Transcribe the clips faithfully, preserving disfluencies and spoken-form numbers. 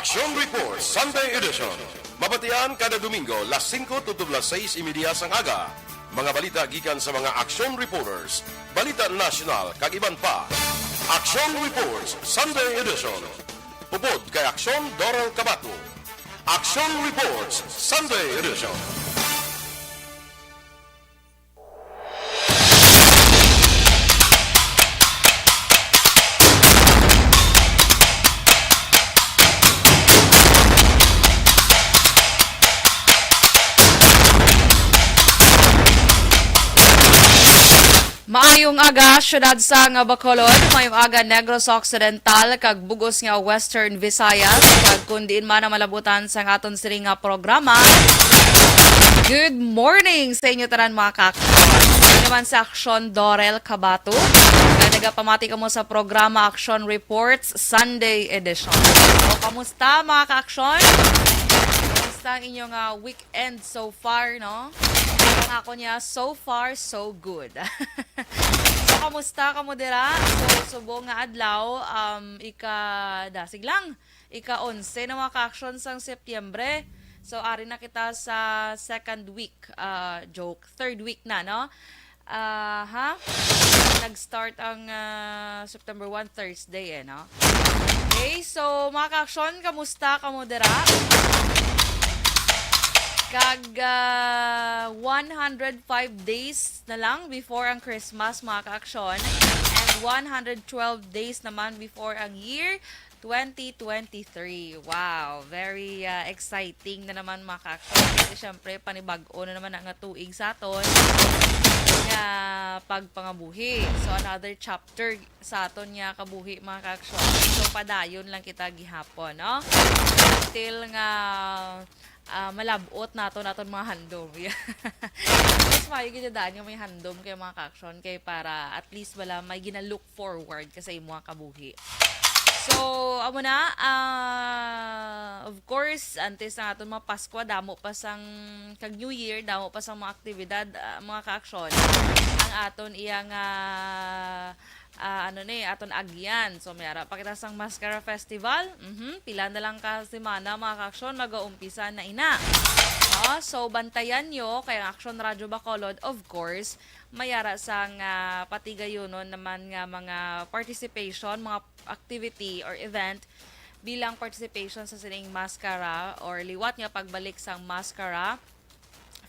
Action Report Sunday Edition. Mabatian kada Domingo, las singko tubtob las sais y media sang aga. Mga balita gikan sa mga action reporters, balita nasyonal, kag iban pa. Action Reports Sunday Edition. Upod kay Action Doral Cabato. Action Reports Sunday Edition. Maayong aga, siyudad sang Bacolod. Maayong aga, Negros Occidental, kag bugos nga Western Visayas, kag kun diin man ang malabutan sang aton sining nga programa. Good morning sa inyo tanan, mga kaaksyon. Ako naman sa Aksyon, Dorel Cabato. Kag nagapamati kamo sa programa Action Reports Sunday Edition. So, kamusta, mga kaaksyon? Kamusta ang inyong ah, weekend so far, no? Ang ako niya, so far, so good. So, kamusta kamo dira? So, subong nga adlaw, um, ika, dasig lang, ika-onse na, mga kaaksyon, sang Setyembre. So, ari na kita sa second week. Ah, joke, third week na, no? Ah, ha? Nag-start ang ah, September one, Thursday, eh, no? Okay, so, mga kaaksyon, kamusta kamo dira? Kag ah, one hundred five days na lang before ang Christmas, mga kaaksyon, and one hundred twelve days naman before ang year twenty twenty-three. Wow, very ah, exciting na naman, mga kaaksyon. Kasi syempre, panibag-o na naman na nga tuig sa aton nga pagpangabuhi. So, another chapter sa aton nga kabuhi, mga kaaksyon. So, padayon lang kita gihapon, no? Until nga ah, malab-ot naton aton mga handom. Mas maayo gid daan nga may handom kay, mga kaaksyon, kay para at least wala may gina-look forward ka sa imo nga kabuhi. So, amo na, ah, of course, antes ang aton mga Paskwa, damo pa sang, kag New Year, damo pa sang mga aktibidad, ah, mga kaaksyon. Ang aton iya nga ah, ano ni, aton agyan. So, may ara pa kita sang Mascara Festival. Mhm, pila na lang ka semana, mga kaaksyon, mag-uumpisa na ina. No? So, bantayan nyo kay ang Action Radyo Bacolod, of course, may ara sang ah, patigayunon naman nga mga participation, mga activity or event bilang participation sa sining Mascara or liwat nga pagbalik sang Mascara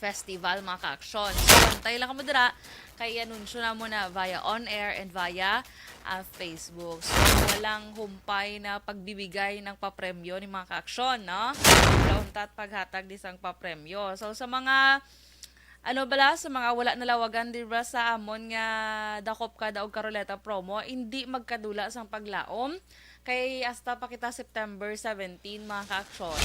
Festival, mga kaaksyon. So, bantay lang kamo dira, kay i-anunsyo namo na via on-air and via ah, Facebook. So, walang humpay na pagbibigay ng papremyo ni, mga kaaksyon, no? Wala untat paghatag di sang papremyo. So, sa mga, ano bala, sa mga wala nalawagan, di ba, sa amon nga Dakop Ka Daog Ka Ruleta promo, hindi magkadula sang paglaom. Kay hasta pa kita September seventeen, mga kaaksyon,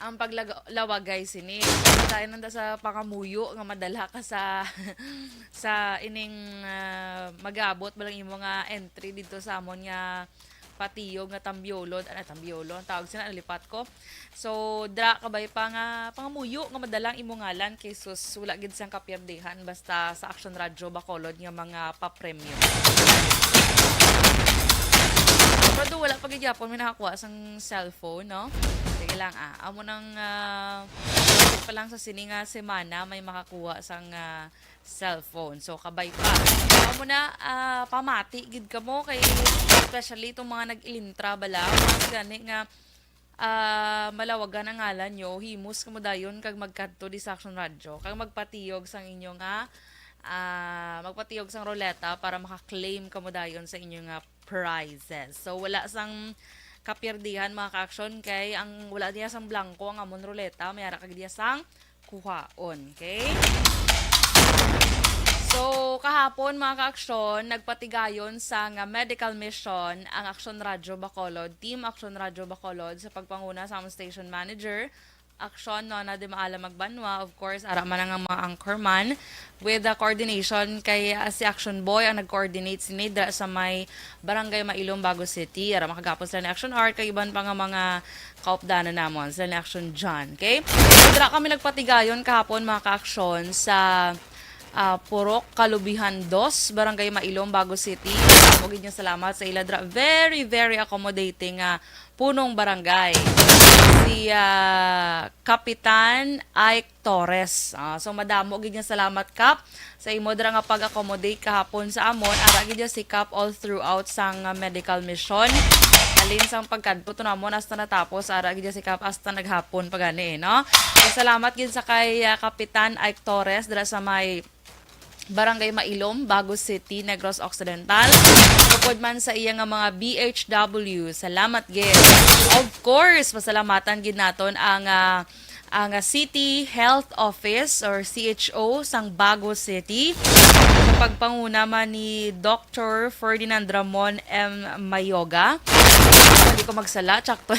ang paglag-, lawagay sini. So, dayon nanda sa pangamuyo nga madala ka sa, sa ining ah, mag-abot ba lang imo nga entry dito sa amon nga patiyog nga tambiolon, ano, tambiolon, tawag sila, nalipat ko. So, dira kabay pa nga pangamuyo nga madala ang imo ngalan kay sus, wala gid sang kapiyerdihan basta sa Action Radyo Bacolod nga mga papremyo. Pero do, wala pa gid gyapon may nakakuha sang cellphone, no? Sige lang, ah. Amo nang ah, pa lang sa sini nga semana may makakuha sang ah, cellphone. So, kabay pa. Amo na, ah, pamati gid kamo kay especially itong mga nag-ilintra bala, mas gani nga ah, malawagan ang ngalan nyo, himos kamo dayon kag magkadto di sa Action Radyo, kag magpatiyog sang inyo nga, ah, magpatiyog sang ruleta para maka-claim kamo dayon sa inyo nga prizes. So, wala sang kapiyerdihan, mga ka-action, kay ang wala niya sang blanco ang amon ruleta, may ara kag diya sang kuhaon. Okay? So, kahapon, mga ka-aksyon, nagpatigayon sa nga medical mission ang Aksyon Radyo Bacolod, Team Aksyon Radyo Bacolod, sa pagpanguna sa among station manager, Aksyon Nona de Maala Magbanwa, of course, ara man ang mga anchorman, with the coordination kay, ah, si Action Boy ang nag-coordinate sini dira sa may Barangay Mailom, Bago City. Ara, makagapon sila ni Action Art, kag iban pa nga mga kaupdanan namon, sila ni Action John. Okay? So, dira kami nagpatigayon kahapon, mga ka-action, sa ah, Purok Kalubihan Dos, Barangay Mailom, Bago City. Madamo gid nga salamat sa ila dira. Very, very accommodating nga punong barangay. Si, ah, Kapitan Ike Torres. Ah, so madamo gid nga salamat, Kap, sa imo dira nga pag-accommodate kahapon sa amon. Ara gid si Kap all throughout sang, ah, medical mission. Halin sang pagkadto to namon hasta natapos, ara gid si Kap hasta naghapon pa gani, eh, no? So, salamat gid sa kay, ah, Kapitan Ike Torres dira sa may Barangay Mailom, Bago City, Negros Occidental. Bukod man sa iya nga mga B H W, salamat gid. Of course, pasalamatan gid naton ang, ah, ang, ah, City Health Office or C H O sang Bago City. Sa pagpanguna man ni Doctor Ferdinand Ramon M. Mayoga. Hindi ko magsala, tsakto.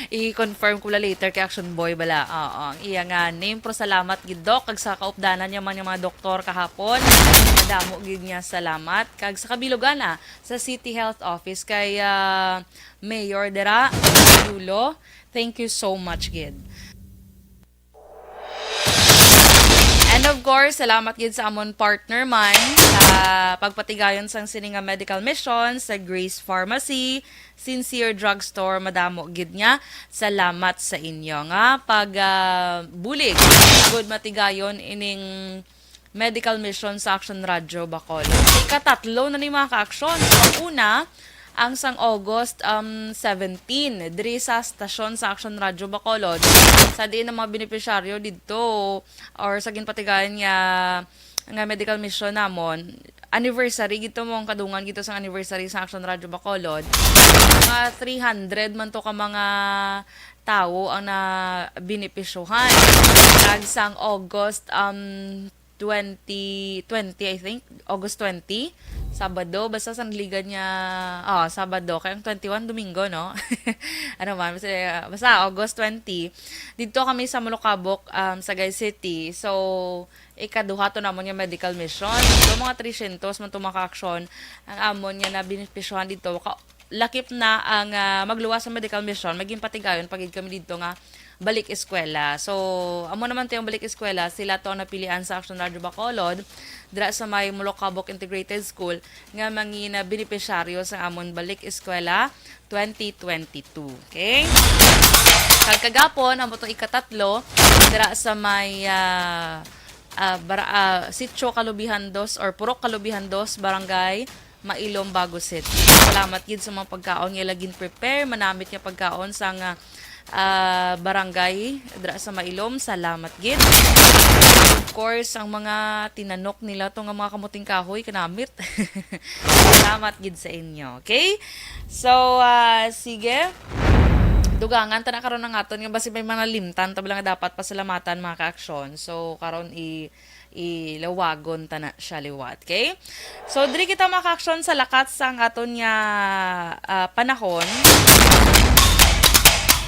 I-confirm ko la later kay Action Boy bala. Oo, ang iya nga name, pero salamat gid, Doc, kag sa kaupdanan niya man nga mga doktor kahapon. Madamo gid nga salamat. Kag sa kabilugan na, sa City Health Office kay, ah, Mayor dira, Yulo. Thank you so much gid. And of course, salamat gid sa amon partner man sa pagpatigayon sang sini nga medical mission sa Grace Pharmacy, Sincere Drugstore. Madamo gid nga salamat sa inyo nga pag, ah, bulig. Good matigayon ining medical mission sa Action Radio Bacolod. Ikatatlo na ni mga ka-aksyon. Ang una, ang sang August, um, seventeen, diri sa stasyon sa Action Radio Bacolod, sa diin ang mga benepisyaryo didto or sa ginpatigayan nga, nga medical mission namon, anniversary gito mo ang kadungan gito sang anniversary sa Action Radio Bacolod. Mga three hundred man to ka mga tawo ang na benepisyohan. Kag sang August, um, twenty twenty, I think, August twenty, Sabado, basta sang ligan niya, oh, Sabado, kay ang twenty-one, Domingo, no? Ano man, basta, basta August twenty, didto kami sa Molokabok, um, Sagay City. So, ikaduha to namon nga medical mission. So, mga three hundred man to mga ka-aksyon ang amon nga nabenepisyohan didto. Ka-, lakip na ang, ah, magluwas sa medical mission, may ginpatigayon pa gid kami didto nga balik eskwela. So, amo naman to yung balik eskwela, sila to ang napilian sa Action Radio Bacolod, dira sa may Molokabok Integrated School, nga mangin, ah, benepisyaryo sa amon balik eskwela twenty twenty-two. Okay? Kag kagapon, amo to ikatatlo, dira sa may, ah, ah, bara-, ah, Sitio Kalubihan Dos or Purok Kalubihan Dos, Barangay Mailom, Bago City. Salamat gid sa mga pagkaon nga ila gin-prepare, manamit nga pagkaon sang, ah, barangay dira sa Mailom. Salamat gid. Of course, ang mga tinanok nila to nga mga kamuting kahoy, kanamit. Salamat gid sa inyo. Okay? So, ah, sige. Dugangan ta na karon ang aton nga basi may mga nalimtan ta bala nga dapat pasalamatan, mga ka-aksyon. So, karon i ilawagon ta na siya liwat, okay? So, diri kita, mga ka-aksyon, sa lakat sang aton nga, ah, panahon.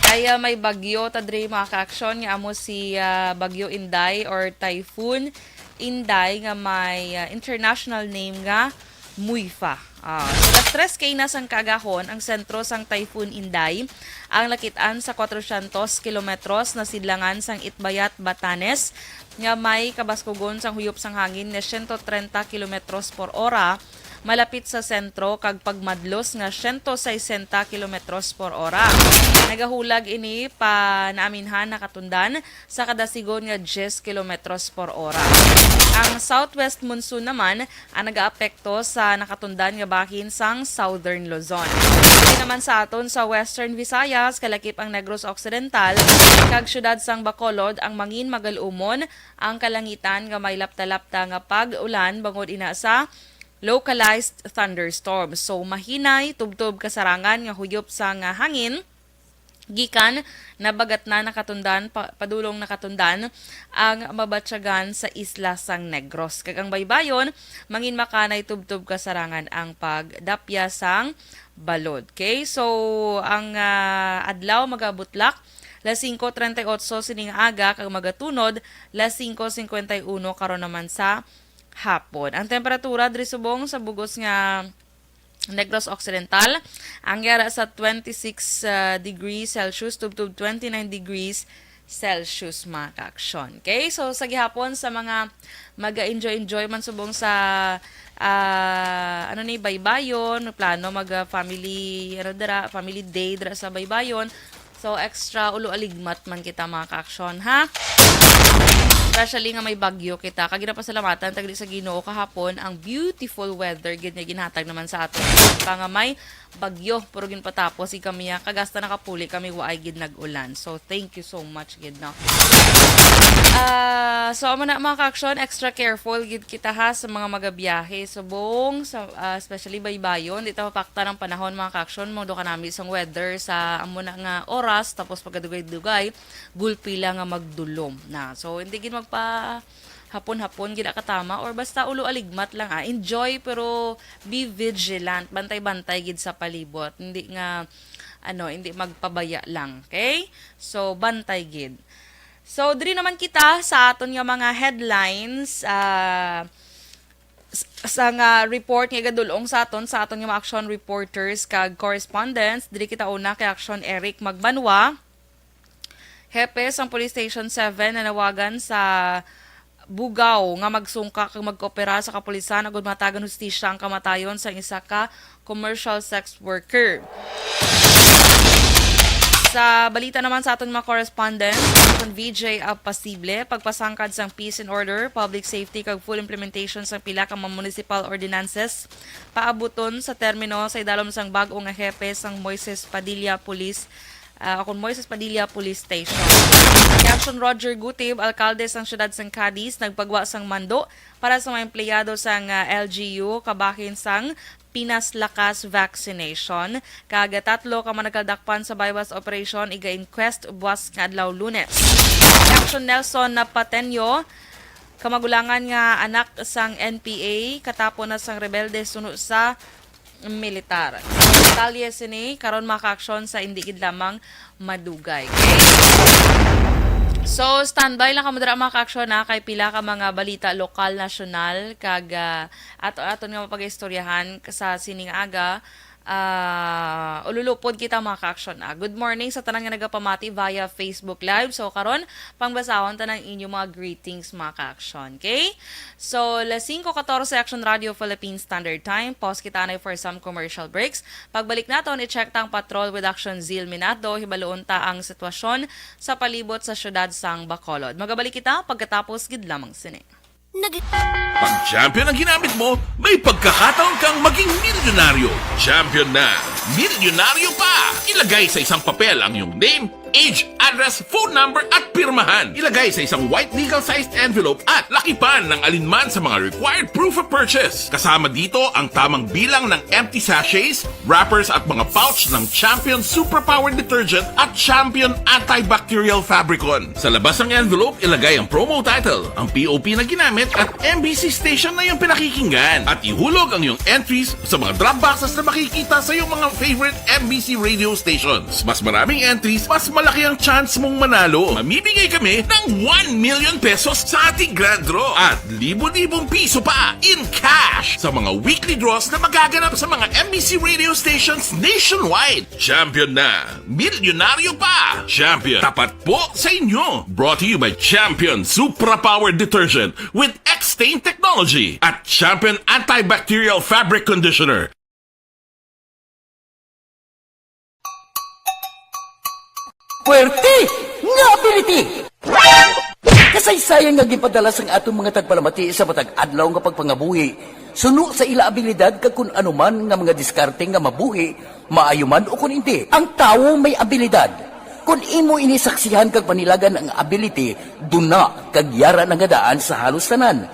Kaya may bagyo ta diri, mga ka-aksyon, nga amo si, ah, Bagyo Inday or Typhoon Inday nga may, ah, international name nga Muifa. Ah, sa alas tres K na sang kaagahon, ang sentro sang Typhoon Inday ang nakit-an sa kwatrocientos kilometros na sidlangan sang Itbayat, Batanes, nga may kabaskugon sang huyop sang hangin nga siyento trenta kilometros por ora malapit sa sentro kag pagmadlos nga siyento sesenta kilometros por ora. Nagahulag ini pa naaminhan nakatundan sa kadasigon nga diyes kilometros por ora. Ang southwest monsoon naman ang nagaapekto sa nakatundan nga bahin sang Southern Luzon. Diri naman sa aton sa Western Visayas, kalakip ang Negros Occidental, kag siyudad sang Bacolod ang mangin magal-umon ang kalangitan nga may lapta-lapta nga pag-ulan bangod ina sa localized thunderstorms. So, mahinay, tubtob kasarangan nga huyop sang hangin, gikan nabagatnan nakatundan, pa-, padulong nakatundan ang mabatyagan sa isla sang Negros. Kag ang baybayon, mangin makanay tubtob kasarangan ang pagdapya sang balod. Okay? So, ang, ah, adlaw magabutlak, las singko treinta y ocho sining aga, kag magatunod, las singko cincuenta y uno karon naman sa hapon. Ang temperatura diri subong sa bugos nga Negros Occidental, ang yara sa twenty-six, ah, degrees Celsius tubtob twenty-nine degrees Celsius, mga ka-aksyon. Okay? So, sa gihapon, sa mga mag-enjoy-enjoy man subong sa, ah, ano ni, baybayon, plano mag, ah, family, ano dira, family day dira sa baybayon. So, extra ulo aligmat man kita, mga ka-aksyon, ha? Especially nga may bagyo kita. Kag ginapasalamatan ta gid sa Ginoo kahapon ang beautiful weather gid nga ginhatag naman sa aton. Pa nga may bagyo, pero ginpatapos gid kami, ah, kag hasta nakapuli kami, waay gid nag-ulan. So, thank you so much gid, no? Ah, so, amo na, mga ka-aksyon, extra careful gid kita, ha, sa mga magabiyahe subong sa, ah, especially baybayon. Di ta mapaktan ang panahon, mga ka-aksyon, mo do kanami sang weather sa amo na nga oras, tapos pagkadugay-dugay, gulpi lang nga magdulom na. So, hindi gid magpa hapon-hapon gid katama or basta ulo aligmat lang, ah. Enjoy, pero be vigilant. Bantay-bantay gid sa palibot. Hindi nga, ano, hindi magpabaya lang. Okay? So, bantay gid. So, diri naman kita sa aton nga mga headlines, ah, s-, sa nga report nga igadulong sa aton, sa aton nga mga action reporters kag correspondents. Diri kita una kay Action Eric Magbanwa. Hepe sang Police Station seven nanawagan sa Bugao nga magsungka kag magkoopera sa kapulisan agud mahatagan hustisya ang kamatayon sang isa ka commercial sex worker. Sa balita naman sa aton mga correspondent, aton V J Abpasible, pagpasangkad sang peace and order, public safety kag full implementation sang pila ka mga municipal ordinances paabuton sa termino sa idalom sang bag-o nga hepe sang Moises Padilla Police ah, akon Moises Padilla Police Station. Kay Action Roger Gutib, alkalde sang siyudad sang Cadiz, nagpagwa sang mando para sa mga empleyado sang, ah, L G U kabahin sang Pinas Lakas Vaccination, kag tatlo ka mga nagkaldakpan sa buy-bust operation iga-inquest buwas nga adlaw Lunes. Kay Action Nelson Napateño, kamagulangan nga anak sang N P A, katapon na sang rebelde suno sa militar. Detalye sini karon, mga kaaksyon, sa indi gid lamang madugay. Okay? So, standby lang kamo dira, mga kaaksyon, ha, kay pila ka mga balita lokal, nasyonal, kag, ah, ato aton nga mapagaistoryahan sa sining aga. Ah, ululupod kita, mga kaaksyon, ah. Good morning sa tanan nga nagapamati via Facebook Live. So, karon, pangbasahon ta ng inyong mga greetings, mga kaaksyon. Okay? So, las singko katorse, Action Radio Philippine Standard Time. Pause kita anay for some commercial breaks. Pagbalik naton, i-check ta ang patrol with Action Zil Minado. Hibaluon ta ang sitwasyon sa palibot sa siyudad sang Bacolod. Magabalik kita pagkatapos gid lamang sini. Nag- Pag champion ang ginamit mo, may pagkakataon kang maging milyonaryo. Champion na, milyonaryo pa! Ilagay sa isang papel ang iyong name, age, address, phone number, at pirmahan. Ilagay sa isang white legal-sized envelope at lakipan ng alinman sa mga required proof of purchase. Kasama dito ang tamang bilang ng empty sachets, wrappers, at mga pouch ng Champion Superpower Detergent at Champion Antibacterial Fabricon. Sa labas ng envelope, ilagay ang promo title, ang P O P na ginamit, at M B C station na iyong pinakikinggan. At ihulog ang iyong entries sa mga drop boxes na makikita sa iyong mga favorite M B C radio stations. Mas maraming entries, mas malaki ang chance mong manalo. Mamimigay kami ng one million pesos sa ating grand draw at libo-libong piso pa in cash sa mga weekly draws na magaganap sa mga M B C radio stations nationwide. Champion na! Milyonaryo pa! Champion, tapat po sa inyo! Brought to you by Champion Supra Power Detergent with X-Stain Technology at Champion Antibacterial Fabric Conditioner. Puwerte nga ability! Kasaysayan nga ginpadala sang aton mga tagpalamati sa matag adlaw nga pagpangabuhi, suno sa ila abilidad kag kun ano man nga mga diskarte nga mabuhi, maayo man o kun indi. Ang tawo may abilidad. Kun imo ini saksihan kag panilagan ang ability, duna kag yara na nga daan sa halos tanan.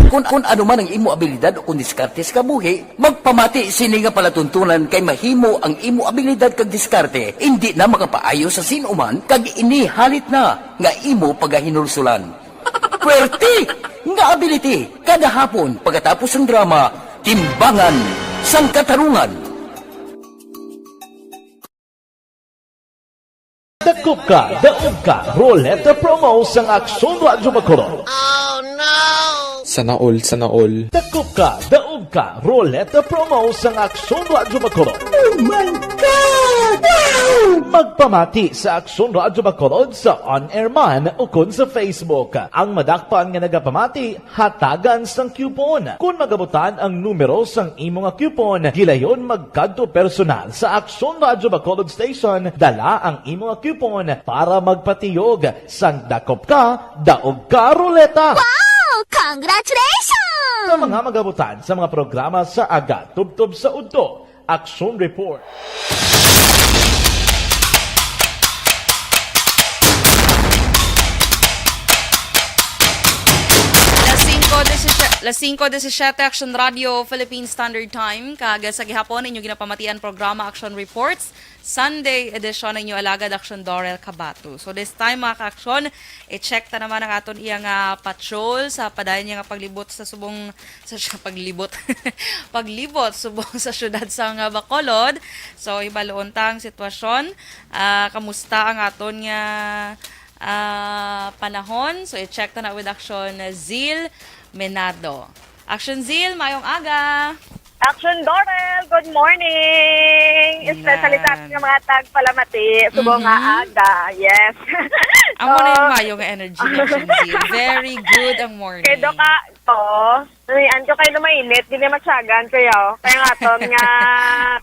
Kun, kun ano man ang imo abilidad o kun diskarte sa kabuhi, magpamati sini nga palatuntunan kay mahimo ang imo abilidad kag diskarte indi na makapaayo sa sin-o man kag ini halit na nga imo pagahinulsulan. Puwerte nga ability kada hapon pagkatapos sang drama, Timbangan sang Katarungan. Dakop ka, daog ka, Roleta Promo sang Aksyon Radyo Bacolod. Sana all, sana all. Dakop ka, daog ka, Roleta Promo sang Aksyon Radyo Bacolod. Oh my God! Wow! Magpamati sa Aksyon Radyo Bacolod sa on-air man ukon sa Facebook. Ang madakpan nga nagapamati, hatagan sang coupon. Kon magabutan ang numero sang imo nga coupon, gilayon magkadto personal sa Aksyon Radyo Bacolod Station, dala ang imo nga coupon para magpatiyog sang dakop ka, daog ka, ruleta. Wow! Congratulations! Sa mga magabutan sa mga programa sa aga, tubtob sa udto, Aksyon Report. Las singko disisiete, las singko disisiete, Action Radio Philippine Standard Time. Kag sa gihapon, inyo ginapamatian programa Action Reports, Sunday edition, ang inyo alagad, Action Dorel Cabato. So this time, mga ka-action, i-check ta naman ang aton iya nga patrol sa padayon niya nga paglibot sa subong sa siya paglibot. Paglibot subong sa siyudad sa nga Bacolod. So, hibaluon ta ang sitwasyon. Ah, kamusta ang aton nga, ah, panahon? So, i-check ta na with Action Zil Menado. Action Zil, mayong aga. Action Dorel, good morning. Especially sa Yan. Ating mga tagpalamati, subong nga Mhm. Aga. Yes. Amo na So, yung mayo nga energy ni Action Zil. Very good ang morning. Kay do ka, oo. Uy, an ko kay lumainit, di na matyagan kayo. Kaya nga ton nga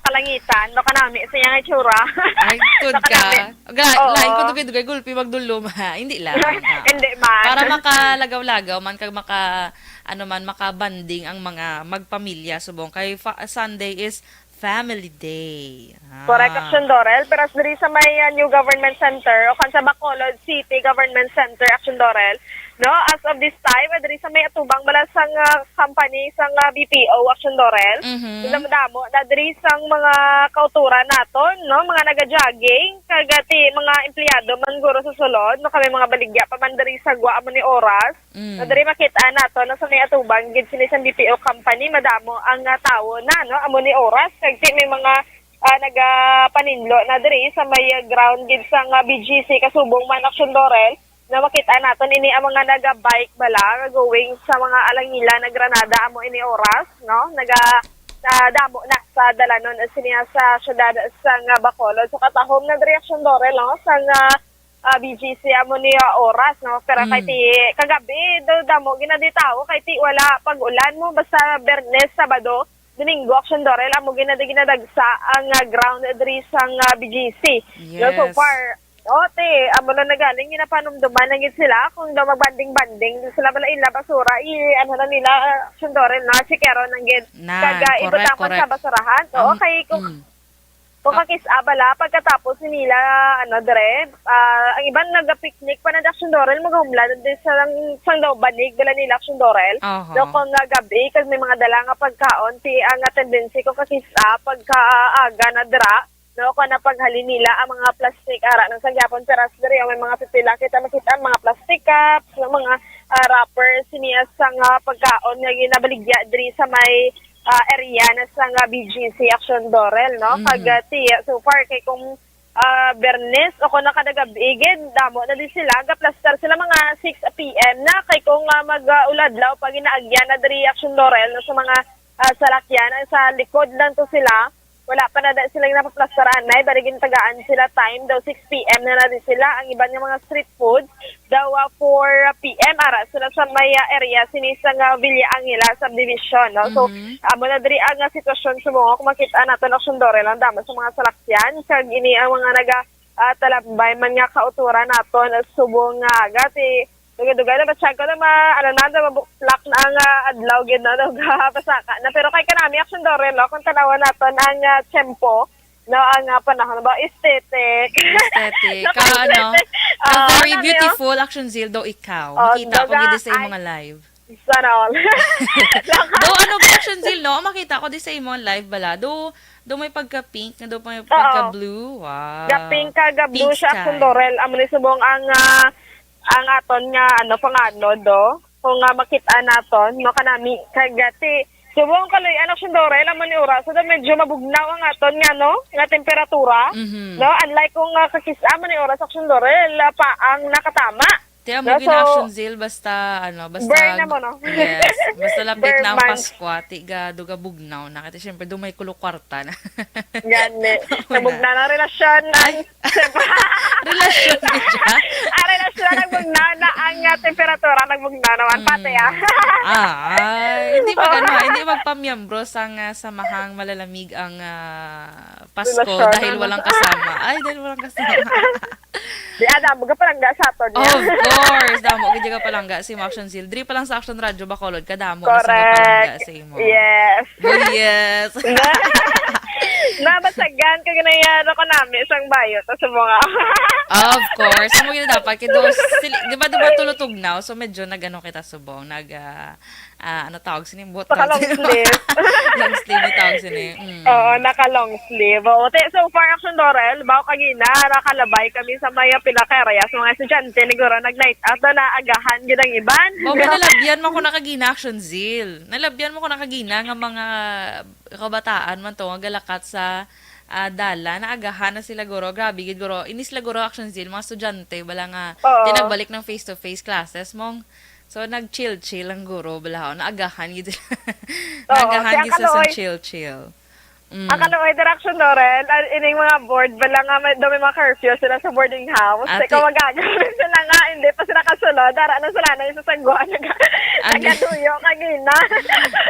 kalangitan, do ka nami sa iyang itsura. Ay, good Do ka ka. nami. Gra-, Oo. Lain ko dugay-dugay, gulpi, magdulom, ha? Hindi lang, ha? Hindi man. Para makalagaw-lagaw man, kag maka, ano man, makabanding ang mga magpamilya, subong. Kay fa-, Sunday is Family Day. Ah. Correct, Action Dorel. Pero as diri sa may, ah, New Government Center o kan sa Bacolod City Government Center, Action Dorel, no? As of this time, ah, diri sa may atubang bala sang, ah, company sang, ah, B P O, Action Dorel. Mhm. Damo-damo na diri sang mga kauturan naton, no? Mga naga-jogging, kag, ah, ti mga empleyado man guro sa sulod, no? Kami mga baligya pa man diri sa gwa amo ni oras. Mm. So, diri makita nato, no, sa may atubang gid sini sa B P O company, madamo ang, ah, tawo na, no, amo ni oras. Kag ti may mga, ah, nagapaninlo na diri sa may, ah, ground gid sa nga B G C, kasubong man, Action Dorel, na makita naton ini ang mga naga-bike bala nga going sa mga Alangila na Granada amo ini oras, no, naga, ah, damo na sa dalanon sini sa syudad sa nga Bacolod. So, katahom na diri, Action Dorel, no, sa nga ah, B G C amo ni, ah, oras, no? Pero kay Mm. ti kagabi, daw damo ginadi tawo kay ti wala pag-ulan mo, basta Biyernes, Sabado, Domingo, Action Dorel, amo ginadi ginadagsa ang, ah, ground diri sa, ah, B G C. No, so Yes. far, oh, ti, amo na nagaling, ginapanumduman na gid sila kung daw magbanding-banding sila bala ila basura, i, ano na nila, ah, Action Dorel, no? Sikero na gid. Na, Kag, ah, correct, ibutang man sa correct. basurahan. Oo, Ang, kay kung mm. Kung kakis-a bala, pagkatapos nila, ano, dire, ah, ang iban nagapiknik pa na Action Dorel, magahumlad din sa lang, sang daw banig bala nila Action Dorel. Aha. No, kung nga gabi, kag may mga dala nga pagkaon, ti ang, ah, tendency kung kakis-a, pagkaaga na dira, no, kung napaghalin nila ang mga plastic, ara, nang sa gyapon, pero as diri, may mga pipila kita makita ang mga plastic cups, no, mga, ah, wrappers, niya sa nga pagkaon nga ginabaligya diri sa may ah, area na sa nga B G C Action Dorel, no? Mhm. Kag, ah, ti, so far, kay kung, ah, Biyernes o kung nakadagab-i gid, damo na din sila, gaplastar sila mga six P M na, kay kung, ah, mag, ah, uladlaw pa ginaagyan na diri Action Dorel, no, sa mga, ah, salakyan, ay sa likod lang to sila, wala pa na da sila napaplastar anay, bali gintagaan sila time, daw six P M na na din sila, ang iban nga mga street food, daw, ah, four P M, ara sila sa may, ah, area sini sa nga Villa Angela subdivision, no? So, Mhm. amo na diri ang, ah, sitwasyon sa mga kung makita nato na sundore lang damo sa mga salakyan, kag ini ang mga naga, ah, talambay man nga kauturan nato na subong nga aga, ti, dugay-dugay na, batyag ko na ma-, ano na, na mabuklak na ang, ah, adlaw, gid na, nagapasaka na. Pero kay kanami, action dore, no? Kung tanawan naton ang, ah, tiyempo, no, ang, ah, panahon ba, aesthetic. Aesthetic. No, ka, ano, aesthetic. Ka Oo, very ano, beautiful, Action Zil, daw ikaw. Oh, Makita ko daga, gid sa ay, imong live. Sana all. Daw, ano, Action Zil, no? Makita ko di sa imong live bala. Daw, daw may pagka-pink, daw may Oo. pagka-blue. Wow. Ga-pink ka, ga-blue Pink siya, sky. Action Dorel. Amo ni subong ang, ah, ang aton nga, ano, pangano, do? Kung nga makita naton, no, kanami, kag, ah, ti, subong kaluy-an, Action Dorel, amo ni oras, so, medyo mabugnaw ang aton nga, no, nga temperatura, Mhm. no, unlike kung, ah, kakis-a, amo ni oras, Action Dorel, ah, pa ang nakatama, Ti amo No, gina so, Action Zil, basta, ano, basta Ber na mo, no? Yes, basta lapit Ber na ang month. Pasko, ti ga, do ga bugnaw na. Kaya siyempre, do may kulo kwarta na. Gani. Una. Nabugnaw na ang relasyon na. Ay. Relasyon ni siya? Ah, relasyon na, nagbugnaw na ang, ah, temperatura, nagbugnaw naman, Mm. pati, ah. Ah, ay, hindi mag-, ano, hindi magpamiyembro sa nga samahang malalamig ang, ah, Pasko Relasyon, dahil ano? Walang kasama. Ay, dahil walang kasama. Di, ah, damo ka palangga sa aton, Of course, damo gid ka palangga si Action Zil. Diri pa lang sa Action Radio Bacolod, kadamo na sa Correct. Palangga sa imo. Yes. Oh, yes. Na, nabasagan ka ganaya, ano ko nami, isang bayo, tas sa mga Of course. Amo gid dapat, kay do, sili-, di ba, di ba, tulo tugnaw? So, medyo nag-ano kita subong, nag, ah, ah, ano tawag sini? Buot Naka-long tawag sini. Sleeve. Long sleeve ni tawag sini. Mm. Oo, naka-long sleeve. Oo, te, so far, Action Dorel, bago kagina, nakalabay kami sa may, ah, pila ka area. Sa mga estudyante, niguro, nag-night out na, naagahan gid ang iban. Mao ba, nalabyan mo ko nakagina, Action Zil. Nalabyan mo ko nakagina nga mga kabataan man to, nga galakat sa, ah, dalan, naagahan na sila, guro. Grabe gid, guro. Ini sila, guro, Action Zil, mga estudyante, bala nga, Oo. Tinagbalik ng face-to-face classes, mong So, nag-chill-chill ang guro, bala, oh, naagahan gid sila. Oo, Naagahan kaya gid sila sa kaloy. Chill-chill. Mm. Ang kaloy, Direction Dorel, ah, ining mga board, bala nga may, daw may mga curfew sila sa boarding house. Ate. Teka, mag-aagahan sila nga, hindi pa sila kasulod. Dara na sila na yung sa sagwa, naga-, Ate. Nagaluyo, kagina.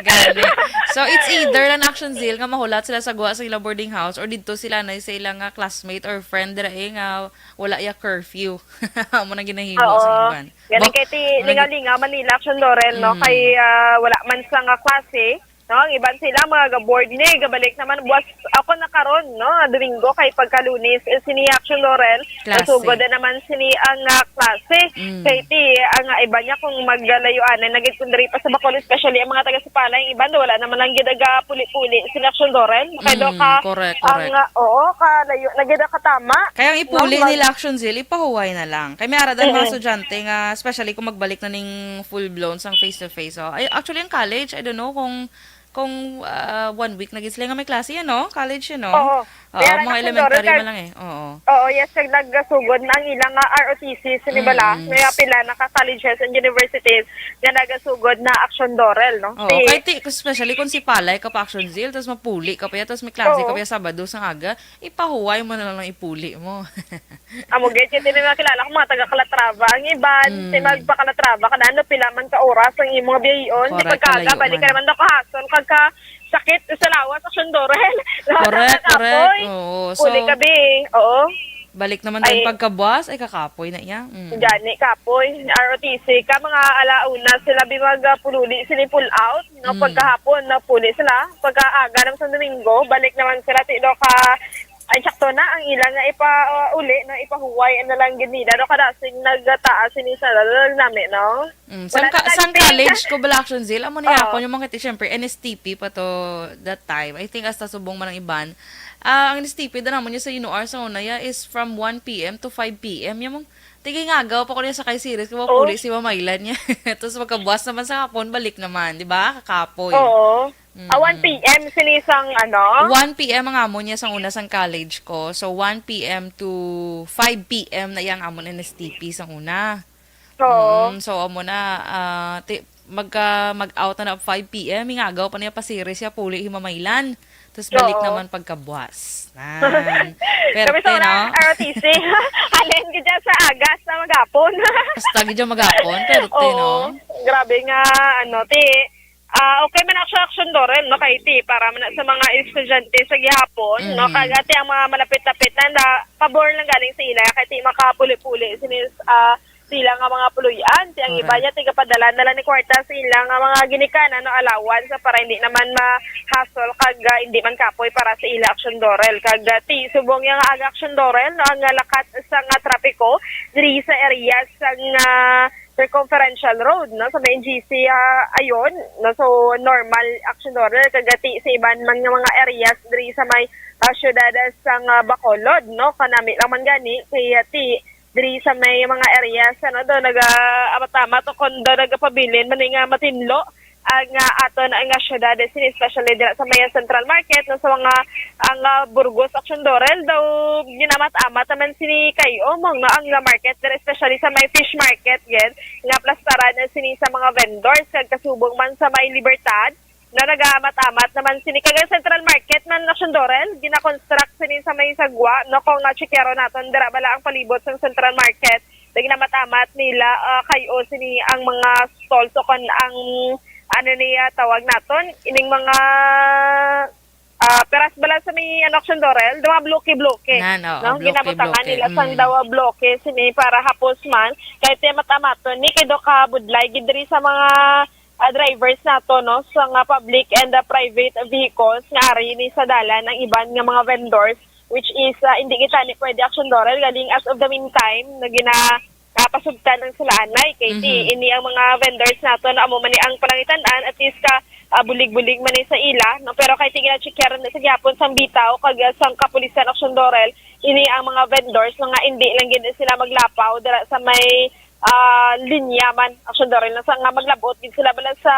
Gani. So, it's either lang Action Zil nga mahulat sila sa gwa sa ilang boarding house or dito sila na sa ilang, ah, classmate or friend dira, eh, nga wala ya curfew. Amo na ginahimo Oo. Sa iban. Galing Ba-, kay ti-, ano na lingaw-lingaw man nila, Action Dorel, no? Mm. Kay, ah, wala man sa nga klase, no? Ang iban sila, mga ga-board ni, gabalik naman. Buwas ako na karon, no? Domingo, kay pagka Lunes, eh, sini Action Dorel, Klase. Nasugod na naman sini ang, ah, klase. Mm. Kay ti, ang, ah, iba niya kung maglalayuan, eh, nagit kung diri pa sa Bacolod, especially ang mga taga Sipalay, ang iban, wala naman lang gid aga puli-puli sini Action Dorel. Kay do Mm, ka, correct, ang, correct. Ah, oo, kalayo, nagid katama. Kaya ang ipuli No, mag- nila, Action Zil, ipahuway na lang. Kay may ara dan mga Mm-mm. Estudyante nga, especially kung magbalik na ning full-blown sang face-to-face, oh. Ay, actually, ang college, I don't know kung, kung, ah, one week na gid sila nga may klase, ano? College, you know? Oo. Oo, Kaya lang mga ako, elementary Dorothy, man lang, eh. Oo. Oo, yes, kag nagasugod na ang ilang, ah, R O T C, sini bala, Mm. May pila na ka colleges and universities nga nagasugod na Action Dorel, no? Oo, Ti- kay ti-, especially kung Sipalay ka pa, Action Zil, tas mapuli ka pa ya, tas may klase Oo. Ka pa ya Sabado sang aga, ipahuway mo na lang ang ipuli mo. Amo gid, kay ti may mga kilala ko, mga taga Calatrava ang iban, Mm. ti magpa-Calatrava ka na, ano, pila man ka oras ang imong biyahion, ti Correct, pagkaaga, kalayo balik ka man. Naman daw kahasol, kag ka sakit sa lawas, Action Dorel. Lawas Correct, ang correct. Kapoy. Oo, Puli so, ka, bi. Oo. Balik naman din Ay. Pagkabuas, ay kakapoy na iya. Mm. Gani, kapoy. R O T C ka, mga ala una sila bi magpululi, sila pull out. No, Mm. Pagkahapon, no, puli sila. Pagkaaga naman sa Domingo, balik naman sila, ti, do ka, ay, sakto na, ang ilang nga ipa, uh, uli, no, ipahuway, ano lang, gid nila, no, kadasig nagtaas, sini sa lalang nami, no? Mm. Wala Sang na ka-, sang nagping. College ko, bala, Action Zil, amo na Oo. Ako, yung mga kiti, syempre, N S T P pa to that time. I think, hasta subong man ang iban. Ah, ang N S T P, da naman yung sa Inuar, sa una, ya, is from one P M to five P M. Yung mga, tigay nga, agaw pa ko niya sa kay series, kung Oh. Mapuli si Mamaylan niya. Tapos, pagkabuas naman sa hapon, balik naman, di ba? Kakapoy. Oo. Mm-mm. Ah, one P M sini sang ano? One P M ang amo niya sang una sang college ko. So, one P M to five P M na iyang amon N S T P sang una. Oo. Mm, so, amo na, ah, ti-, magka, mag-out na na five P M, ingagaw pa niya pa series siya, puli himamaylan. Tapos balik Oo. Naman pagkabuas. Nan. Kami sa Perte, una, no? R O T C. Halin ka dyan sa agas na maghapon. Basta gid yung maghapon, perte, Oo. No? Grabe nga, ano, ti, Ah, okay man ako sa Action Dorel, no, kay ti, para man sa mga estudyante sa gihapon, no, Mm. kag ati ang mga malapit-lapit na, na pabor lang galing sa ila, kay ti makapuli-puli sini, ah, sila nga mga puloy-an, ti ang iba Correct. Niya, tigapadala na lang ni kwarta sa ila nga mga ginikanan, no, allowance, para hindi naman ma-hassle kag, ah, hindi man kapoy para sa ila Action Dorel. Kag, ah, ti, subong niya nga aga Action Dorel, no, ang, ah, lakat sa nga trapiko diri sa area sa nga Circumferential Road, no, sa may N G C, ah, ayon, no, so normal Action Dorel, kag ati sa iban man nga mga areas diri sa may, ah, syudad sa nga Bacolod, no, kanami lang man gani, kay ati diri sa may mga areas, ano, do, naga-, amat-amat o kon do nagapabilin man nga matinlo, ang, ah, aton ang, ah, syudad, eh, sini, especially dira sa may Central Market, no, sa mga, ang, ah, Burgos, Action Dorel, daw ginamat-amat naman sini kay Omong, no, ang, ah, market dira, especially sa may fish market, gid, nga plastaran na sini sa mga vendors, kag kasubong man sa may Libertad, no, nagaamat-amat naman sini. Kag ang Central Market man, Action Dorel, gina-construct sini sa may sagwa, no, kung, ah, tsikyaron naton, dira bala ang palibot sang Central Market, naginamat-amat nila, ah, kay o sini ang mga stalls o kon ang, ano niya tawag naton, ining mga, ah, peras bala sa may, ano, Action Dorel, daw mga bloke-bloke, Nan, oo, no? Ginabutangan bloke-bloke. Nila sang Mm. daw bloke sini para hapos man, kay ti amat-amaton ni kay daw kabudlay gid diri sa mga, ah, drivers nato, no, sa nga public and, ah, private vehicles nga ari ni sa dalan ang iban nga mga vendors, which is, ah, hindi kita ni pwede, Action Dorel, galing as of the meantime na gina-, napasugtan ang sulaanay. Kay ti, Mhm. ini ang mga vendors nato na amo man ni ang panangitan-an, at least ka, ah, bulig-bulig man ni sa ila, no? Pero kay ti, gina-checkyaran na sa gihapon sang bitaw kag, ah, sang kapulisan, Action Dorel, ini ang mga vendors nga hindi lang gid sila maglapaw dira sa may, ah, linya man, Action Dorel, na sa nga maglabot gid sila bala sa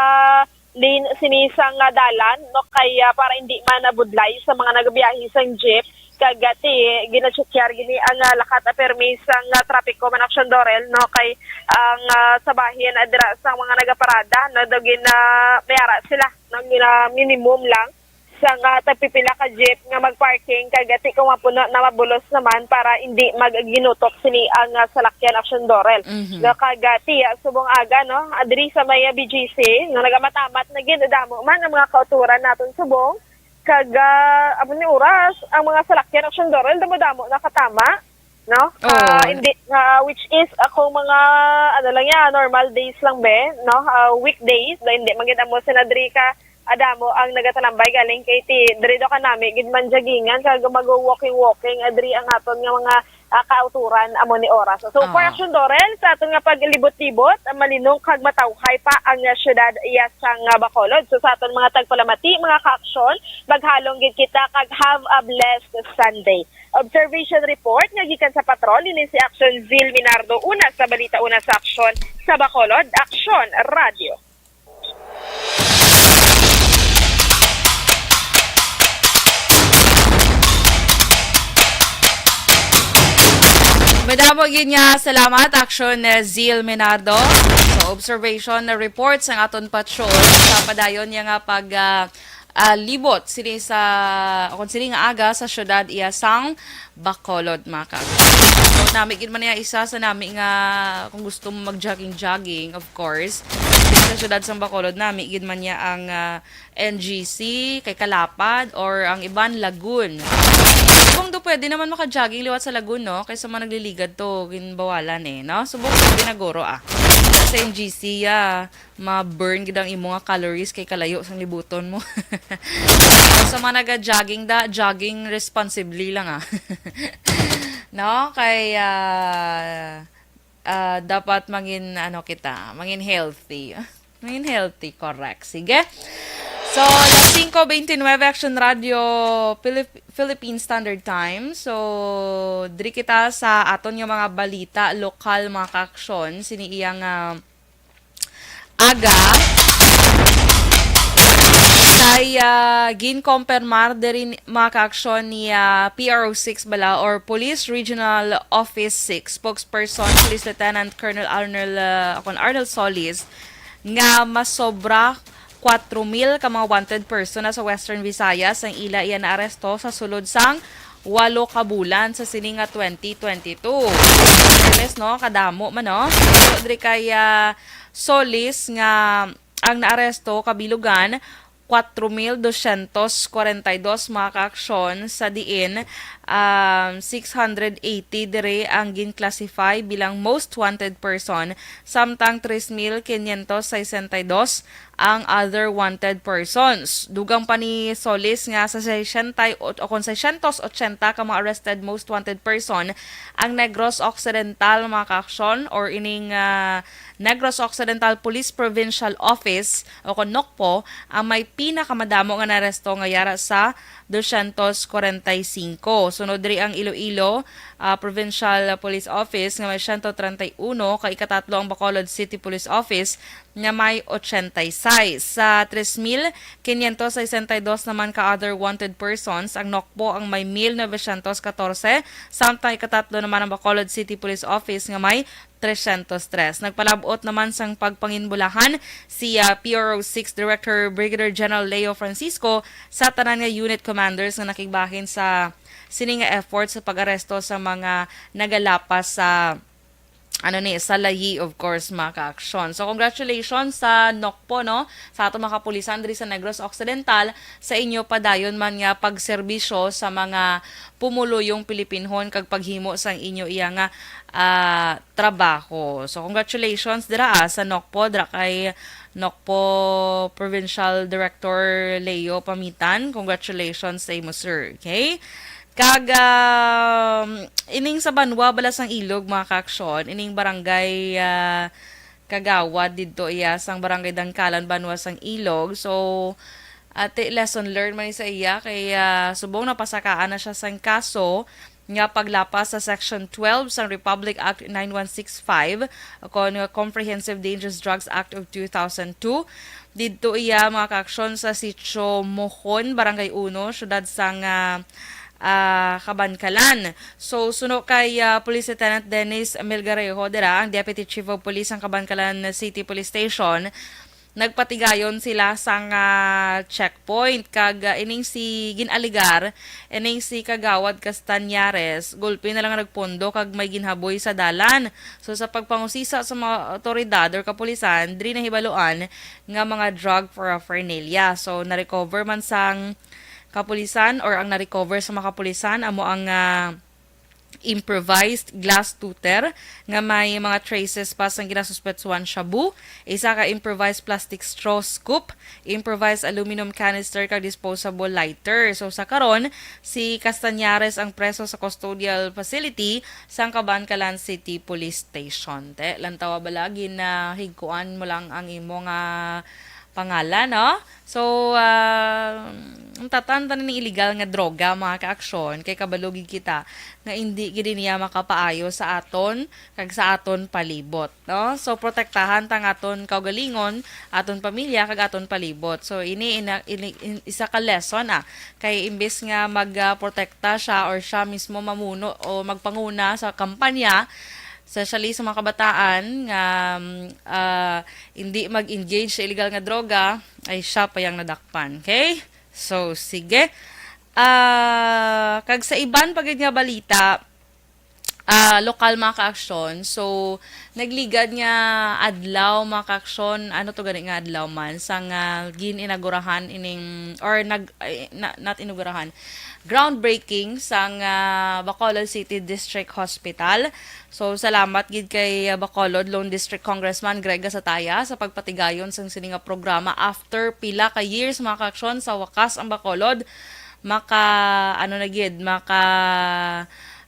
lane sini sang, ah, dalan, no, kay, ah, para hindi man nabudlay sa mga nagabiyahe sang jeep. Kag, ah, ti, gina-checkyaran gini ang, ah, lakat, ah, permi sang, ah, trapiko man, Action Dorel, no, kay ang, ah, sa bahin, ah, dira sa mga nagaparada, no, daw gina-, may ara sila, no, gina-, minimum lang sang, ah, tagpipila ka jeep nga mag-parking, kag, ah, ti, kung mapuno na, mabulos naman para hindi magginutok sini ang, ah, salakyan, Action Dorel. Mhm. Nga kag, ah, ti, ah, subong aga, no, ah, diri sa may, ah, B G C, nga nagamamat-amat na gid, damo man ang mga kautoran naton subong. Kag, ah, amo ni oras, ang mga salakyan, Action Dorel, damo-damo nakatama, no? Oo. Ah, hindi, ah, which is, ah, kung mga, ano lang yan, normal days lang, be, no? Ah, weekdays, na hindi man gid amo sina diri ka, ah, damo ang nagatalambay galing kay ti, diri daw kanami, gid man joggingan, kag mag-walking-walking, ah, diri ang aton nga mga, ah, kauturan, amo ni oras. So, for Oo. Action Dorel, sa aton nga paglibot-libot, ah, malinong kag matawhay pa ang, ah, syudad iya sang, ah, Bacolod. So, sa aton mga tagpalamati, mga ka-aksyon, maghalong gid kita kag have a blessed Sunday. Observation report nga gikan sa patrol, ini si Action Zil Minardo, una sa balita, una sa aksyon sa Bacolod, Aksyon Radio. Madamo gid nga salamat, Action, eh, Zil Menardo. So, observation na report sang aton patrol sa padayon niya nga pag, ah, ah, libot sini sa, o kon sini nga aga sa syudad iya sang Bacolod, mga kag. So, nami gid man niya isa sa nami nga kung gusto mo mag-jogging-jogging, of course. Diri sa syudad sang Bacolod, nami gid man niya ang, ah, N G C, kay Calapad, or ang iban, Lagun. Kung do, pwede naman maka-jogging liwat sa Lagun, no? Kay sa mga nagliligad to, ginbawalan eh, no? Subong pwede na guro, ah. Sa N G C, ah, ma-burn gid ang imo nga calories kay kalayo sang libuton mo. Sa mga naga-jogging da, jogging responsibly lang, ah. No? Kay, ah, ah, dapat mangin, ano kita, mangin healthy. Mangin healthy, correct. Sige. So, alas singko bente nuebe, Action Radio, Pilip-, Philippine Standard Time. So, diri kita sa aton nga mga balita, lokal, mga ka-aksyon. Sini iyang, ah, aga. Kay, ah, ginkompermar diri, mga ka-aksyon, ni, ah, P R O six bala or Police Regional Office six spokesperson, Police Lieutenant Colonel Arnel, ah, kon Arnel Solis, nga masobra kwatro mil ka mga wanted person na sa Western Visayas ang ila iya naaresto sa sulod sang walo ka bulan sa sini nga twenty twenty-two. Yes, no? Kadamo man, no? So, diri kay, ah, Solis nga ang naaresto kabilugan, kwatro mil dosyentos kwarenta y dos mga kaaksyon, sa diin, um, six hundred eighty diri ang gin-classify bilang most wanted person, samtang tres mil quinientos sesenta y dos ang other wanted persons. Dugang pa ni Solis nga sa sesenta o, o kon seiscientos ochenta ka mga arrested most wanted person ang Negros Occidental, mga kaaksyon, or ining, ah, Negros Occidental Police Provincial Office o kon NOCPO ang may pinakamadamo nga naaresto nga yara sa dosyentos kwarenta y singko. Sunod diri ang Iloilo, ah, Provincial Police Office nga may siyento treinta y uno, kay ikatatlo ang Bacolod City Police Office nga may ochenta y seis. Sa tres mil quinientos sesenta y dos naman ka other wanted persons, ang Nokpo ang may mil novecientos katorse, samtang ikatatlo naman ang Bacolod City Police Office nga may trescientos tres. Nagpalabot naman sang pagpanginbulahan si, ah, P R O six Director Brigadier General Leo Francisco sa tanan nga unit commanders nga nakigbahin sa sini nga effort sa pag-aresto sa mga nagalapas sa, ano ni, sa layi, of course, mga ka-aksyon. So, congratulations sa Nokpo, no? Sa ato mga kapulisan diri sa Negros Occidental, sa inyo padayon man nga pagserbisyo sa mga pumuluyong Pilipinhon kag paghimo sang inyo iya nga, ah, trabaho. So, congratulations dira, ah, sa Nokpo, dira kay Nokpo Provincial Director Leo Pamitan. Congratulations sa imo, sir. Okay? Kag, um, ining sa banwa bala sang Ilog, mga ka-aksyon, ining barangay, ah, Kagawad didto iya sang Barangay Dangkalan, banwa sang Ilog. So, ate, lesson learned man ni sa iya kay, ah, subong napasakaan na siya sang kaso nga paglapas sa Section twelve sang Republic Act nine one six five, kon nga Comprehensive Dangerous Drugs Act of two thousand two. Didto iya, mga ka-aksyon, sa Sitio Mohon, Barangay Uno, siyudad sang, ah, ah, Kabankalan. So, suno kay, ah, Police Lieutenant Dennis Melgarejo dira, ang Deputy Chief of Police sang Kabankalan City Police Station, nagpatigayon sila sang, ah, checkpoint kag, ah, ining si gin-alegar, ining si Kagawad Castañares, gulpi na lang nagpondo kag may ginhaboy sa dalan. So, sa pagpangusisa sa mga awtoridad or kapulisan, diri nahibaluan nga mga drug paraphernalia. So, na-recover man sang kapulisan or ang na-recover sa mga kapulisan amo ang, ah, improvised glass tuter nga may mga traces pa sang ginasuspetsuhan shabu, isa ka improvised plastic straw scoop, improvised aluminum canister kag disposable lighter. So, sa karon, si Castañares ang preso sa custodial facility sang Kabankalan City Police Station. Te, lantawa bala, ginahigkuan mo lang ang imo nga pangalan, no? So, ah, ang tatan-, tanan ning illegal nga droga, mga ka-aksyon, kay kabalo gid kita nga indi gid niya makapaayo sa aton kag sa aton palibot, no? So, protektahan ta ang aton kaugalingon, aton pamilya, kag aton palibot. So, ini, ina-, ini, in-, isa ka lesson, ah, kay imbes nga mag, ah, protekta siya or siya mismo mamuno o magpanguna sa kampanya, especially sa mga kabataan nga, mm, ah, hindi mag-engage sa illegal nga droga, ay siya pa yang nadakpan. Okay? So, sige. Ah, kag sa iban pa gid nga balita, ah, lokal, mga ka-aksyon. So, nagligad nga adlaw, mga ka-aksyon, ano to gani nga adlaw man, sang, ah, gin-inagurahan ining, or nag-, ay, na-, not inagurahan, groundbreaking sang, ah, Bacolod City District Hospital. So, salamat gid kay, ah, Bacolod Lone District Congressman Greg Gasataya sa pagpatigayon sang sini nga programa. After pila ka years, mga ka-aksyon, sa wakas ang Bacolod maka, ano na gid, maka,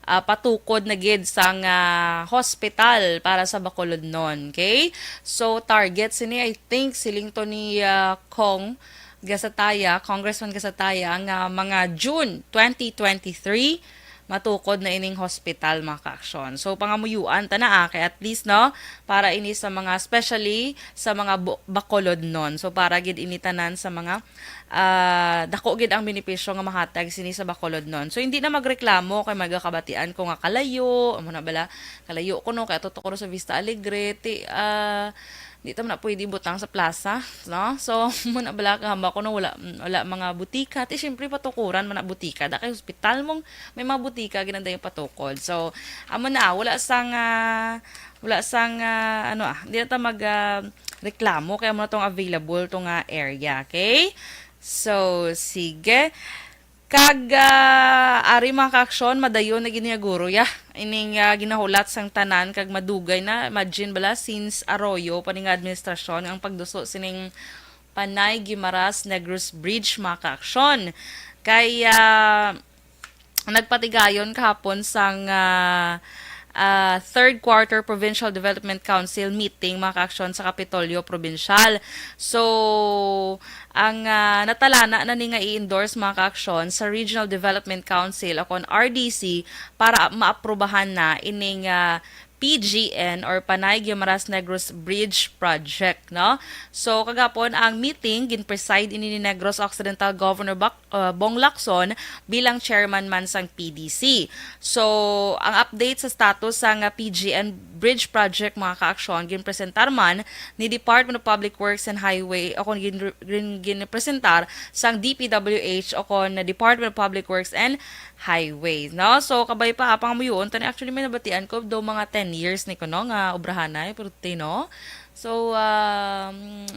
ah, patukod na gid sang, ah, hospital para sa Bacolodnon. Okay? So, target sini, I think, siling to ni, ah, Cong Gasataya, Congressman Gasataya, nga mga June twenty twenty-three, matukod na ining hospital, mga ka-aksyon. So, pangamuyuan ta na, ah, kay at least, no, para ini sa mga, especially sa mga bu-, Bacolodnon. So, para gid ini tanan sa mga, ah, dako gid ang benepisyo nga mahatag sini sa Bacolodnon. So, hindi na magreklamo kay magakabatian ko nga kalayo, amo na bala, kalayo ko, no, kay ato to ko sa Vista Alegre, ti, ah, di ta man na pwede butang sa plaza, no? So, mo na bala kahamba ko, no, wala, wala mga butika. Ti, syempre, patukuran man na butika. Da kay hospital mong may mga butika, ginanda yung patukod. So, amo na, wala sang, ah, wala sang, ah, ano, ah, di na ta mag, ah, reklamo, kay amo na tong available, tong, ah, area, okay? So, sige. Kag, ah, ari, mga ka-aksyon, madayon na gid niya guro, ya. Ining, ah, ginahulat sang tanan kag madugay na, imagine bala, since Arroyo pa ni nga administrasyon ang pagduso sining Panay Guimaras Negros Bridge, mga ka-aksyon. Kay, ah, nagpatigayon kahapon sang, ah, ah, third quarter Provincial Development Council meeting, mga ka-aksyon, sa Kapitolyo Probinsyal. So, ang, ah, natalana na ni nga i-endorse, mga ka-aksyon, sa Regional Development Council o kon R D C para maaprubahan na ining, ah, P G N or Panay Guimaras Negros Bridge Project, no? So, kagapon ang meeting, gin-preside ini ni Negros Occidental Governor Bac-, uh, Bong Lacson bilang chairman man sang P D C. So, ang update sa status sang, uh, P G N Bridge Project, mga kaaksyon, ginpresentar man ni Department of Public Works and Highway o kung gin-, gin-, ginpresentar sang D P W H o kon Department of Public Works and Highway, no? So, kabay pa, apang muyon, tani actually may nabatian ko do mga ten years ni kuno nga obrahanay, pero ti, no? So, um,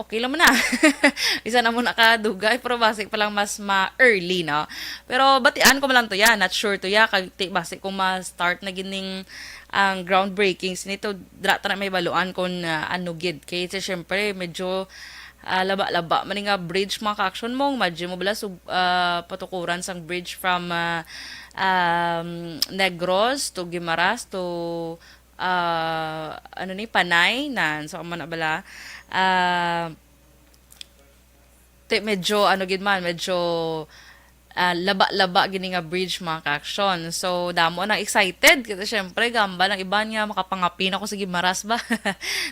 okay lang man na. Isa na mo nakadugay, pero basi pa lang mas ma-early, no? Pero batian ko man lang to ya, not sure to ya, kag ti, basi kung ma-start na gining ang groundbreaking, sinito, dra ta na may baluan kung, ah, ano gid. Kay, sa syempre, medyo, ah, laba-laba man nga bridge, mga ka-action mo. Imagine mo bala, sub-, ah, patukuran sang bridge from, ah, um, Negros to Guimaras to, ah, ano ni, Panay, nan. So, amo na bala. Ah, ti, medyo, ano gid man, medyo, ah, laba-laba gini nga bridge, mga ka-action. So, damo nang excited. Kasi, syempre, gamba lang iban nga makapangapi na ko sa Guimaras ba.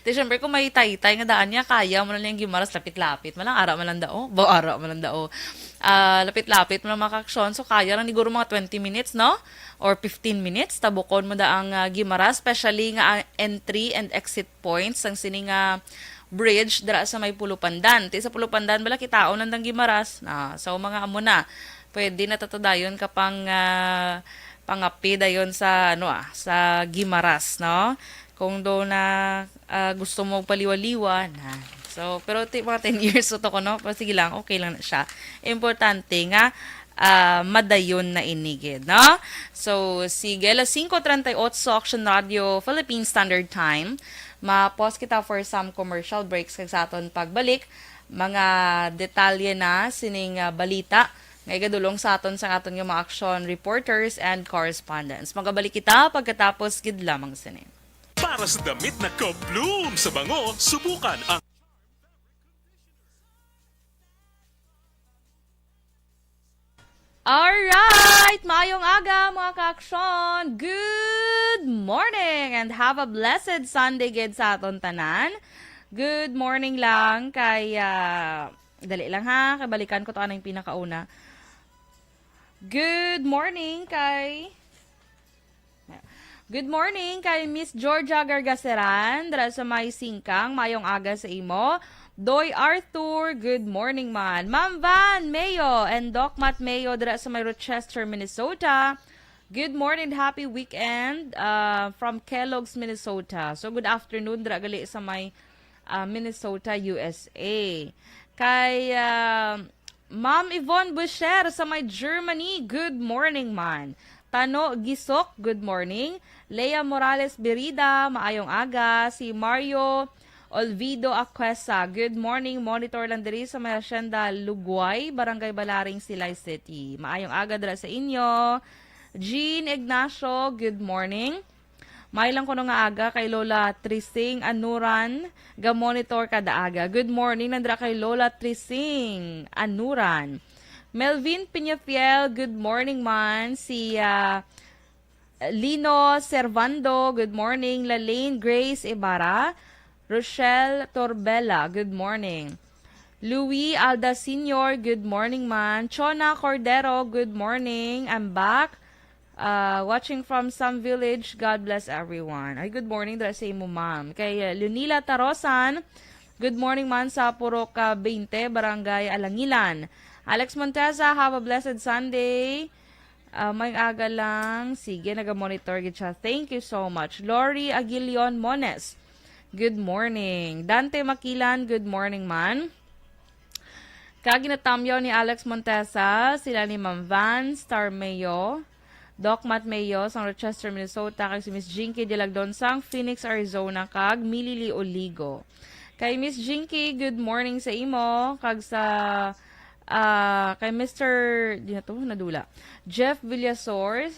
Ti, syempre, kung may taytay nga daan niya, kaya mo na lang Guimaras, lapit-lapit. Malang ara man lang dao. Bo, ara man lang dao. Ah, lapit-lapit mo lang, mga ka-action. So, kaya lang niguro mga twenty minutes, no? Or fifteen minutes. Tabukon mo da ang, ah, Guimaras, especially nga ang entry and exit points sang sini nga bridge dira sa may Pulupandan. Ti sa Pulupandan, bala, kitaon lang dang Guimaras. Ah, so, mga amo na. Pwede na ta to dayon ka pang, ah, pangapi dayon sa, ano, ah, sa Guimaras, no? Kung do na, ah, gusto mo paliwa-liwa, na. So, pero ti, mga ten years to ko, no? Pero sige lang, okay lang na siya. Importante nga, ah, madayon na ini gid, no? So, sige, alas singko treinta y ocho, Action Radio Philippine Standard Time. Ma-pause kita for some commercial breaks, kag sa aton pagbalik, mga detalye na sining, ah, balita nga igadulong sa aton sang aton nga mga action reporters and correspondents. Magabalik kita pagkatapos gid lamang sini. Para sa damit na ka-bloom sa bango, subukan ang Alright! Maayong aga, mga ka-action! Good morning! And have a blessed Sunday gid sa aton tanan. Good morning lang kay, ah, dali lang ha, kay balikan ko to anang pinakauna. Good morning kay Good morning kay Miss Georgia Gargaseran, dira sa may Singkang. Mayong aga sa imo. Doy Arthur, good morning man. Ma'am Van Mayo and Doc Matt Mayo, dira sa may Rochester, Minnesota. Good morning, happy weekend, uh, from Kellogg's, Minnesota. So, good afternoon, dira gali sa may, uh, Minnesota, U S A. Kay, uh, Ma'am Yvonne Boucher sa may Germany, good morning man. Tano Gisok, good morning. Lea Morales Birida, maayong aga. Si Mario Olvido Aquesa, good morning. Monitor lang diri sa may Hacienda Lugway, Barangay Balaring, Silay City. Maayong aga dira sa inyo. Jean Ignacio, good morning. May lang kuno nga aga kay Lola Trising Anuran, ga-monitor kada aga. Good morning, nandra kay Lola Trising Anuran. Melvin Peñafiel, good morning man. Si, ah, Lino Servando, good morning. Lalaine Grace Ibarra, Rochelle Torbella, good morning. Louis Alda Senior, good morning man. Chona Cordero, good morning. I'm back. Uh, watching from Sam Village, God bless everyone. Ay, good morning dira sa imo, ma'am. Kay, uh, Leonila Tarosan, good morning man sa Purok, uh, twenty, Barangay Alangilan. Alex Montesa, have a blessed Sunday. Uh, may aga lang. Sige, naga-monitor gid siya. Thank you so much. Lori Aguilion Mones, good morning. Dante Makilan, good morning man. Kag ginatamyaw ni Alex Montesa, sila ni Ma'am Van Star Mayo, Doc Matt Mayo, sang Rochester, Minnesota, kag si Miss Jinky Dialagdon sang Phoenix, Arizona, kag Milili Oligo. Kay Miss Jinky, good morning sa imo, kag sa, ah, kay Mister, di na to, nadula. Jeff Villasor,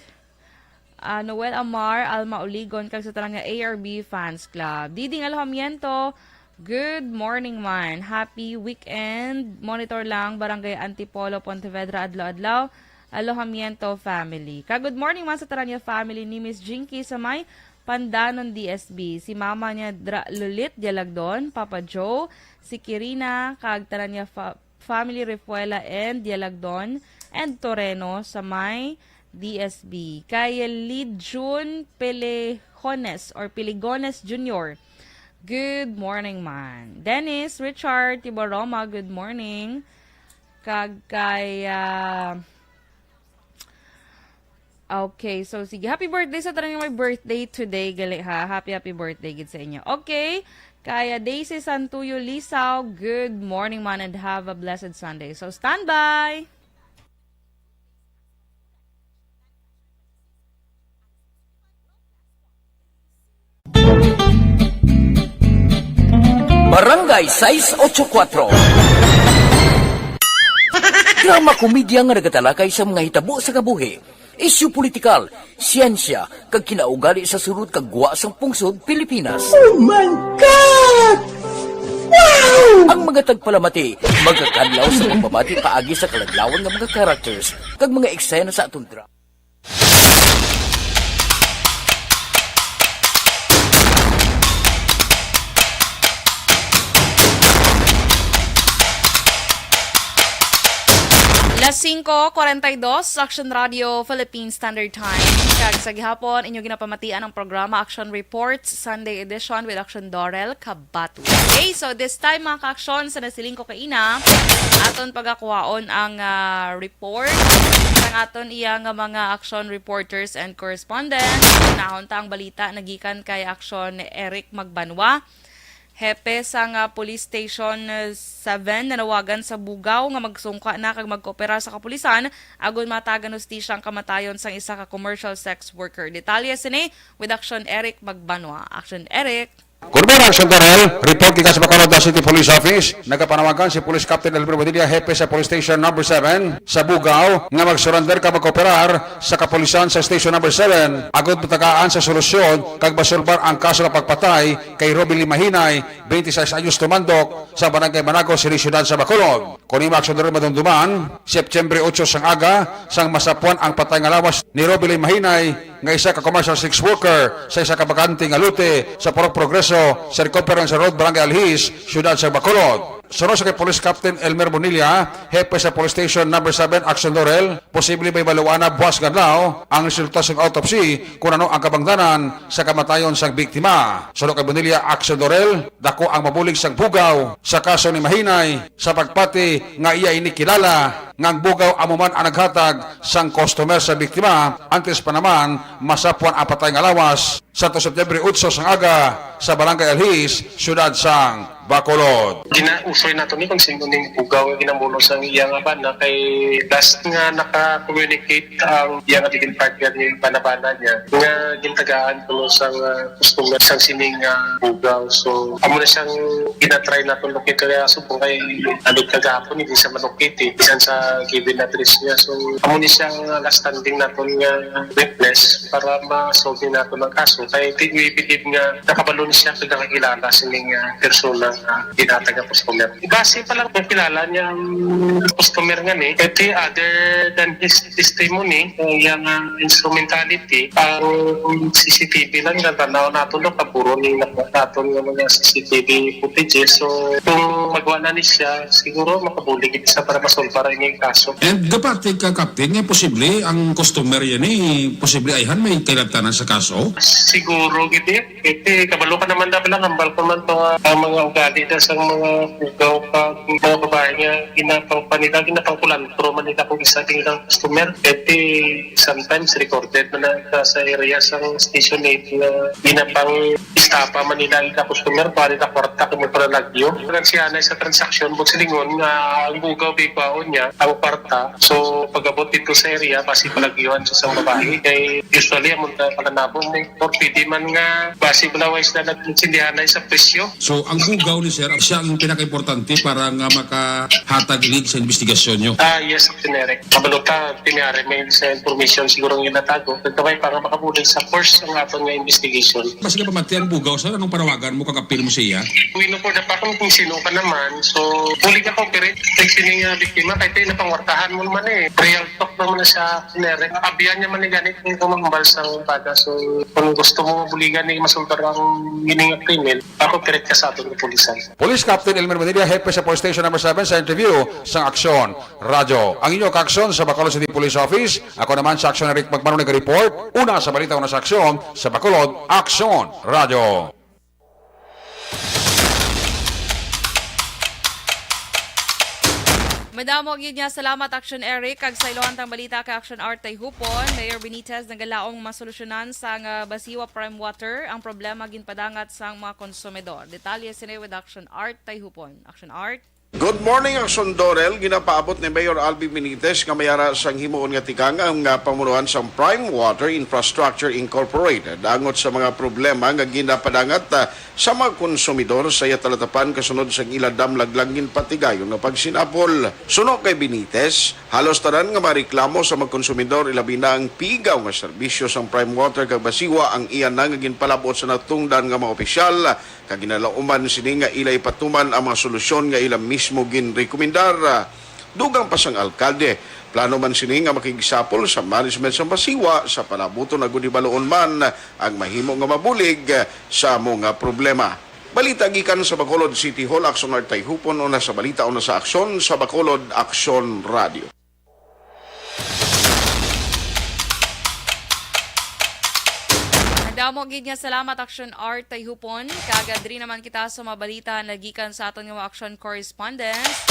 ah, Noel Amar, Alma Oligon, kag sa tanan nga A R B Fans Club. Diding Alojamiento, good morning man. Happy weekend. Monitor lang, Barangay Antipolo, Pontevedra, adlaw-adlaw. Alojamiento family. Kag good morning man sa tanan nga family ni Miss Jinky sa may Pandanon D S B, si mama niya dra Lulit Dialagdon, Papa Joe, si Kirina, kag tanan niya fa-, family Refuela and Dialagdon, and Toreno sa may D S B. Kay Lee Jun Pelejones or Piligones Junior, good morning, man. Dennis Richard Tiboroma, good morning. Kag kay, ah, okay, so sige. Happy birthday sa tanan nga may birthday today, gali ha. Happy, happy birthday gid sa inyo. Okay, kaya Daisy Santuyo Lisaw, good morning, man, and have a blessed Sunday. So, standby! Barangay sais ocho kuatro. Drama komedya nga nagatalakay sa mga hitabo sa kabuhi, isyu politikal, siyensya, kag kinaugali sa sulod kag gwa sang pungsod Pilipinas. Oh my God! Wow! Ang mga tagpalamati magakadlaw sa pagbabati paagi sa kaladlawan nga mga characters kag mga eksena sa aton drama. Las singko kwarenta y dos, Action Radio, Philippine Standard Time. Kag sa gihapon, inyo ginapamatian ang programa Action Reports, Sunday edition with Action Dorel Cabato. Okay, so this time, mga ka-aksyon, sa nasiling ko kaina, aton pagakuhaon ang, ah, report sang aton iya nga mga action reporters and correspondents. Unahon ta ang balita nagikan kay Action Eric Magbanwa. Hepe sang, ah, Police Station, ah, seven nanawagan sa Bugao nga magsungka na kag magkooperar sa kapulisan agod matagan hustisya ang kamatayon sang isa ka commercial sex worker. Detalye sini with Action Eric Magbanwa. Action Eric. Good morning, Action Dorel. Report gikan sa Bacolod City Police Office. Nagapanawagan si Police Captain Elmer Bonilla, hepe sa Police Station Number seven sa Bugao, nga magsurrender ka magkooperar sa kapulisan sa Station Number seven agud matagaan sa solusyon kag masulbar ang kaso nga pagpatay kay Roby Limahinay, twenty-six anyos, tumandok sa Barangay Manago, Siri, Siyudad sa Bacolod. Kung imo, Action Dorel, madumduman, September otso sang aga, sang masapwan ang patay nga lawas ni Roby Limahinay, nga isa ka commercial sex worker sa isa ka bakante nga lote sa Purok Progreso, Circumference Road, Barangay Alhis, Siyudad sa Bacolod. Suno sa kay Police Captain Elmer Bonilla, hepe sa Police Station Number seven, Action Dorel, posible may maluwana buwas nga adlaw ang resulta sang autopsy kung ano ang kabangdanan sa kamatayon sang biktima. Suno kay Bonilla, Action Dorel, dako ang mabulig sang Bugao sa kaso ni Mahinay sa pagpati nga iya ini kilala nga ang Bugao amo man ang naghatag sang customer sa biktima, antes pa naman masapwan ang patay nga lawas sa to September otso sang aga sa Barangay Alhis, Siyudad sang Bacolod. Ginausoy nato ni kung sino ning Bugao nga ginamuno sang iya nga bana, kay last nga naka-communicate ang iya nga living partner ni bana-bana niya nga gintagaan kuno sang, ah, customer sang sining, ah, Bugao. So, amo na siyang ginatry naton locate kaya subong kay abot kagahapon hindi siya malocate, eh, bisan sa given address niya. So, amo ni siyang last standing naton nga witness para ma-solve naton ang kaso. Kay ti-, we believe nga nakabalo ni siya kag nakakilala sining, ah, persona nga ginatag nga customer. Base pa lang kung kilala niya ang customer nga ni, kay ti-, other than his testimony, ang iyang, ah, instrumentality, ang C C T V lang nga tanaw nato, no, kaburo ni na-, naton nga mga C C T V footages. So, kung magwa na ni siya, siguro makabulig gid siya para masolbar ini ang kaso. And gapati ka, Captain, nga posible ang customer yan, eh, posible ayhan may kailabtanan sa kaso? Siguro gid, eh. Kasi kabalo ka naman na pala, hambal ko man to, ah, ang mga ugali na sa mga Bugao ka, mga babae nga ginapangpanila, ginapangkulantro man nila kung isa din ilang customer. Kasi sometimes recorded man na sa, sa area sa Station eight nga ginapang-istapa man nila ang ilang customer, pwede na kwarta kung may panalagyo. Ang siya na sa transaksyon, but silingon nga ang Bugao, bigwaon niya ang kwarta. So, pag-abot dito sa area, basi palagyuhan sa isang babae. Kay usually, amon ka palanabon, eh. Or pwede man nga, basi balaway sila nagsindihanay sa presyo. So, ang Bugao ni Sir, siya ang pinaka-importante para nga makahatag lead sa investigasyon nyo? Ah, yes, Captain Eric. Kabalo ta, Captain Eric, may sa information siguro ang ginatago. Nagkabay para makabulig sa course ang aton nga investigation. Basi ka pamati ang Bugao, sir, anong panawagan mo kag apil mo sa iya? We know for the fact kung sino ka naman. So, bulig ka cooperate sa sining, ah, biktima. Kahit Pangwartahan mo naman eh. Real talk naman na siya, Nere. Abiyan niya man ni ganit yung tumambal sa bata. So, kung gusto mo mabuligan ni masultar ang gining krimen, dapat direct ka sa aton kapulisan. Police Captain Elmer Manila, hepe sa Police Station Number Seven, sa interview sa Aksyon Radyo. Ang inyo kaaksyon sa Bacolod City Police Office, ako naman sa Aksyon Eric Magmano nag-report. Una sa balita, una sa aksyon sa Bacolod, Aksyon Radyo. Madamo gid nga salamat, Action Eric. Kag sa ilohan tang balita kay Action Art Tayhupon, Mayor Benitez nagalaong masolusyonan sang, ah, Basiwa Prime Water ang problema ginpadangat sang mga konsumidor. Detalye sini with Action Art Tayhupon. Action Art. Good morning, Action Dorel. Ginapaabot ni Mayor Albi Benitez nga may ara sang himuon nga tikang ang, ah, pamunuan sang Prime Water Infrastructure Incorporated angot sa mga problema nga ginapadangat, ah, sa mga konsumidor sa iya talatapan kasunod sang ila damlaglag ginpatigayon nga pagsinapol. Suno kay Benitez, halos tanan nga mga reklamo sa mga konsumidor, ilabi na ang pigaw nga serbisyo sang Prime Water kag Basiwa ang iya na nga ginpalab-ot sa natungdan nga mga opisyal, kag ginalauman sini nga ila ipatuman ang mga solusyon nga ila mismo ginrekomendar. Dugang pa sang alkalde, plano man sini nga makigsapol sa management sang Basiwa sa palabuton agud hibaluon man ang mahimo nga mabulig sa amo nga problema. Balita gikan sa Bacolod City Hall, Aksyon Art Tayhupon, una sa balita, una sa aksyon sa Bacolod, Aksyon Radio. Madamo gid nga salamat, Action Art Tayhupon. Kag diri naman kita sa mga balita nagikan sa aton nga mga action correspondents.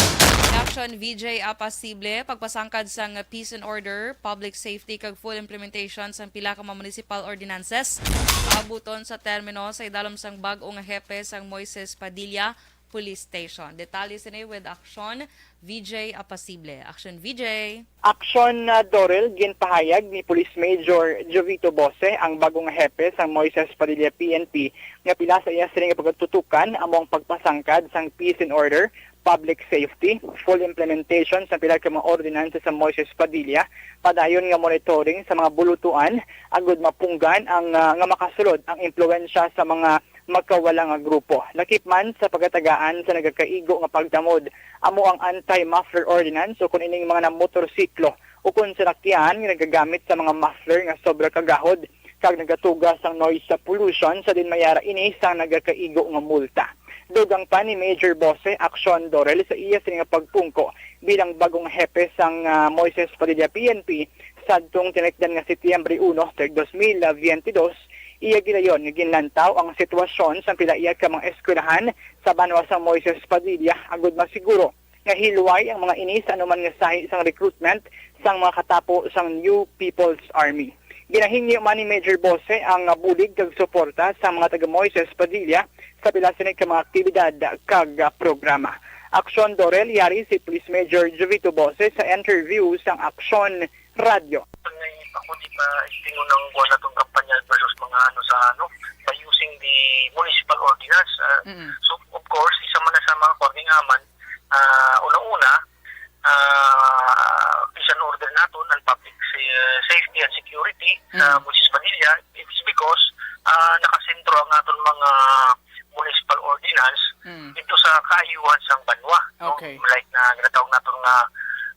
Action V J Apasible, pagpasangkad sang peace and order, public safety, kag full implementation sang pila ka mga municipal ordinances. Paabuton sa termino sa idalom sang bag-o nga hepe sang Moises Padilla Police Station. Detalye sini with Action V J Apasible. Action V J. Action, ah, Dorel, ginpahayag ni Police Major Jovito Bose, ang bagong hepe sang Moises Padilla P N P, nga pila sa iya sini nga pagatutukan amo ang pagpasangkad sang peace and order, public safety, full implementation sa pila ka mga ordinansa sa Moises Padilla, padayon nga monitoring sa mga bulutuan agud mapunggan ang, ah, nga makasulod ang impluwensya sa mga magkawala nga grupo. Lakip man sa pagatagaan sa nagakaigo nga pagtamod, amo ang anti-muffler ordinance o kon ining mga namotorsiklo o kon salakyan nga nagagamit sa mga muffler nga sobra kagahod kag nagatuga sang noise sa pollution, sa din mayara ini sang nagakaigo nga multa. Dugang pa ni Major Bose Action Dorel sa iya sini nga pagpungko bilang bagong hepe sang, ah, Moises Padilla P N P, sadtong tinikdan nga Setyembre uno, tuig dos mil veintidós, iya gilayon nga ginlantaw ang sitwasyon sa pila iya ka mga eskwelahan sa banwa sang Moises Padilla agud masiguro nga hilway ang mga ini sa anuman nga sahi sang recruitment sang mga katapo sang New People's Army. Ginahingyo man ni Major Bose ang, ah, bulig kag suporta sa mga taga Moises Padilla sa pila sini ka mga aktibidad kag, ah, programa. Aksyon Dorel, yari si Police Major Jovito Bose sa interview sang Aksyon Radyo. Ako di pa istingon ang kuwan natong kampanya versus mga ano sa ano, by using the municipal ordinance. Ah, Mm. So, of course, isa man na sa mga kuwan nga man, ah, una-una, ah, peace and order naton and public sa-, safety and security sa Mm. Moises Padilla. It's because, ah, nakasentro ang aton mga municipal ordinance Mm. dito sa kaayuhan sang banwa, no? Okay. Like na ginatawag naton nga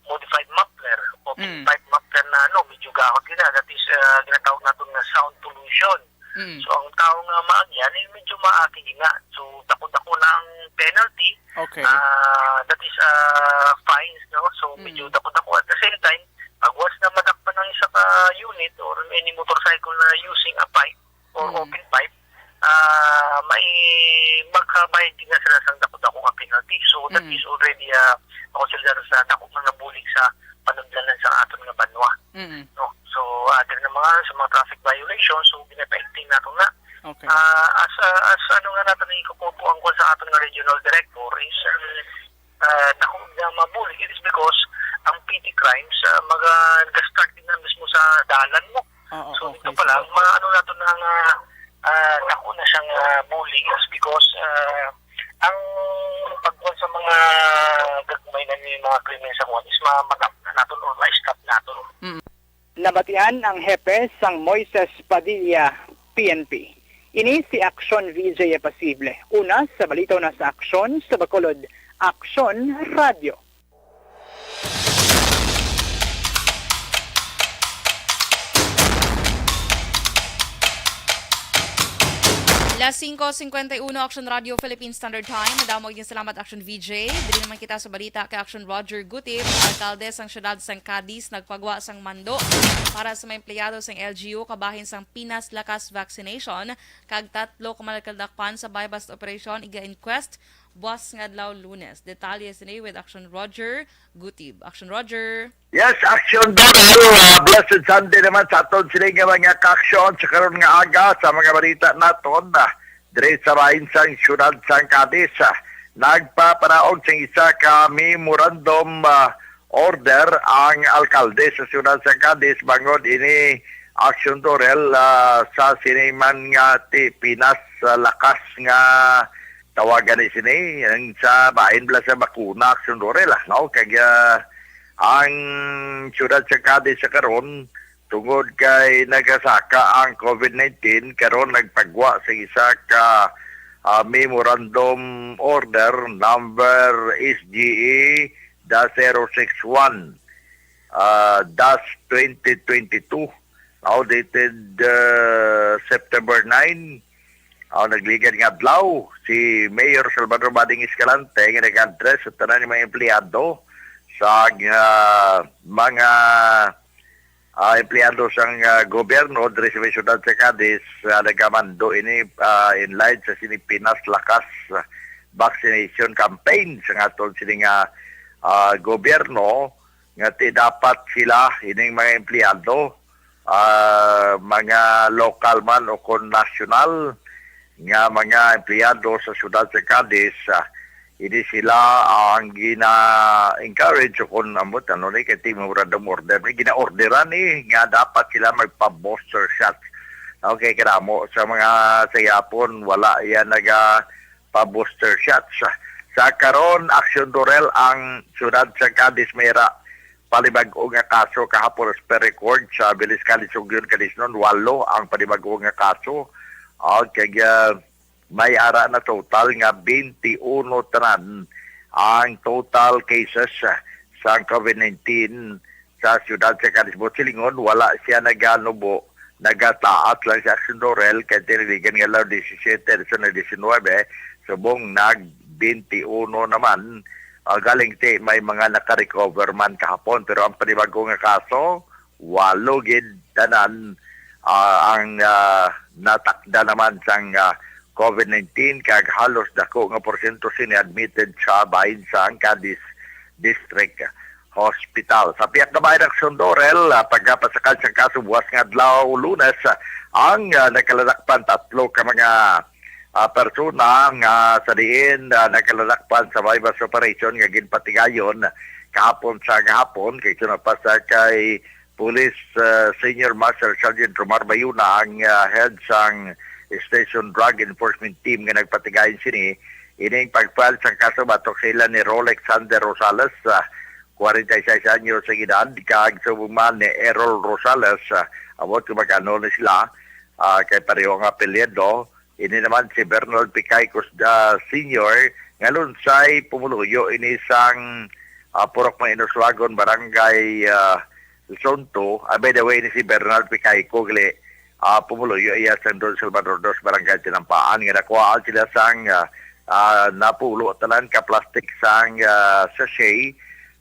modified muffler, open Mm. pipe muffler na, no, medyo gahod gina, that is, ah, ginatawag naton nga sound pollution. Mm. So, ang tao nga maagyan, eh, medyo maagi gina. So, dako-dako na ang penalty. Okay. Ah, that is, ah, fines, no? So, Mm. medyo dako-dako. At the same time, pag once na madakpan ang isa ka unit or any motorcycle na using a pipe, or Mm. open pipe, ah, may magkabayad din na sila sang dako-dako nga penalty. So, that Mm. is already, ah, considered sa dako nga nabulig sa panudlanan sa aton nga banwa. Mm. No? So, ah, diri na mga, sa mga traffic violations, so, ginapaigting nato na. Okay. Ah, as, ah, as ano nga nato na ikukupo ang kwan sa aton nga regional director is, ah, ah, dako nga mabulig, it is because ang petty crimes, ah, maga-, nag-start din na mismo sa dalan mo. Oo, So, okay, dito pa lang, sige. ma-, ano nato na nga, ah, dako na siyang, ah, bulig is because, ah, ang pagkuha sa mga gagmay na ni mga krimen sa kuwan is ma-, matap na naton or ma-stop naton. Mm. Nabatian ang hepe sang Moises Padilla, P N P. Ini si Aksyon V J Apasible. Una sa balita, una sa aksyon, sa Bacolod, Aksyon Radio. Las singko singkwenta y uno, Action Radio Philippine Standard Time. Madamo gyud salamat, Action V J. Diri naman kita sa balita kay Action Roger Gutib. Alkalde sang siyudad sang Cadiz nagpagwa sang mando para sa mga empleyado sang L G U kabahin sang Pinas Lakas Vaccination, kag tatlo ka mga nagkadakpan sa buy-bust operation iga-inquest buwas nga adlaw, Lunes. Detalye sini with Action Roger Gutib. Action Roger. Yes, Action Dora. Uh, blessed Sunday naman sa aton sila nga mga ka-aksyon sa karon nga aga sa mga balita naton. Uh, dire sa bahin sang siyudad sang Cadiz, uh, nagpapanaog sang isa ka memorandum, uh, order ang alkalde sa siyudad sang Cadiz bangod ini, Action Dorel, uh, sa siniman nga ti Pinas, uh, lakas nga tawagan ni sini ang sa bahin bala sa bakuna, Action Dorel, ah, no? Kag, ah, ang siyudad sa Cadiz sa karon, tungod kay nagasaka ang COVID nineteen, karon nagpagwa sa isa ka, ah, memorandum order number S G E dash zero six one, ah, dash twenty twenty-two, outdated, ah, September nine. Aw, nagligad nga adlaw, si Mayor Salvador Bading Escalante nga nag-address sa tanan nga mga empleyado sa, ah, mga, ah, empleyado sang, ah, gobyerno diri sa may siyudad sa Cadiz, ah, nagamando ini, ah, in line sa sini Pinas Lakas, ah, vaccination campaign sa aton sini nga, ah, gobyerno, nga ti dapat sila ining mga empleyado, ah, mga lokal man o kon nasyonal nga mga empleyado sa siyudad sa Cadiz, ah, ini sila ang gina-encourage o kon ambot ano ni kay memorandum order ni gina-orderan ni nga dapat sila magpa-booster shot. Okay, kadamo sa mga sa yapon wala yan naga pa-booster shots. Sa karon, Action Dorel, ang siyudad sa Cadiz may ra palibag-o nga kaso kahapon as per record sa Village Cadiz, Sugyon, Cadiz noon, walo ang palibag-o nga kaso. Ah, kag, ah, may ara na total nga twenty-one tanan ang total cases, ah, sa COVID nineteen sa siyudad sa Cadiz. Buot silingon, wala siya naganubo, nagataas lang sa Action Dorel kay tiniligan nga lang disisiete, so na diecinuebe, subong nag twenty-one naman. Ah, galing ti may mga naka-recover man kahapon, pero ang panibago nga kaso, walo gid tanan, ah, ang, ah, natakda naman sang, ah, COVID nineteen, kag halos dako nga porsyento sini admitted sa bahin sang Cadiz District Hospital. Sa pihak naman sang Action Dorel, ah, pagkapasakad sang kaso buwas nga adlaw, Lunes, ah, ang, ah, nagkaladakpan tatlo ka mga, ah, persona nga sa diin, ah, nagkaladakpan sa buy-bust operation nga ginpatigayon kahapon sa gahapon kay suna pa sa kay Police, ah, Senior Master Sergeant Romar Bayuna ang, ah, head sang Station Drug Enforcement Team nga nagpatigayon sini. Ining pag-file sang kaso batok sa ila ni Rolex Sander Rosales, ah, kwarenta y seis anyos ang edad, kag subong man ni Errol Rosales, ah, ambot kung mag-ano ni sila, ah, kay pareho ang apelyido. Ini naman si Bernal Picaycos, ah, Senior, nga lunsay pumuluyo ini sang, ah, Purok Mainoswagon, Barangay, ah, Zone two. Ah, by the way, ini si Bernal Picayco, gali, ah, pumuluyo iya sang Don Salvador Dos, Barangay Tinampaan, nga nakuhaan sila sang, ah, ah, napulo tanan ka plastic sang, ah, sachet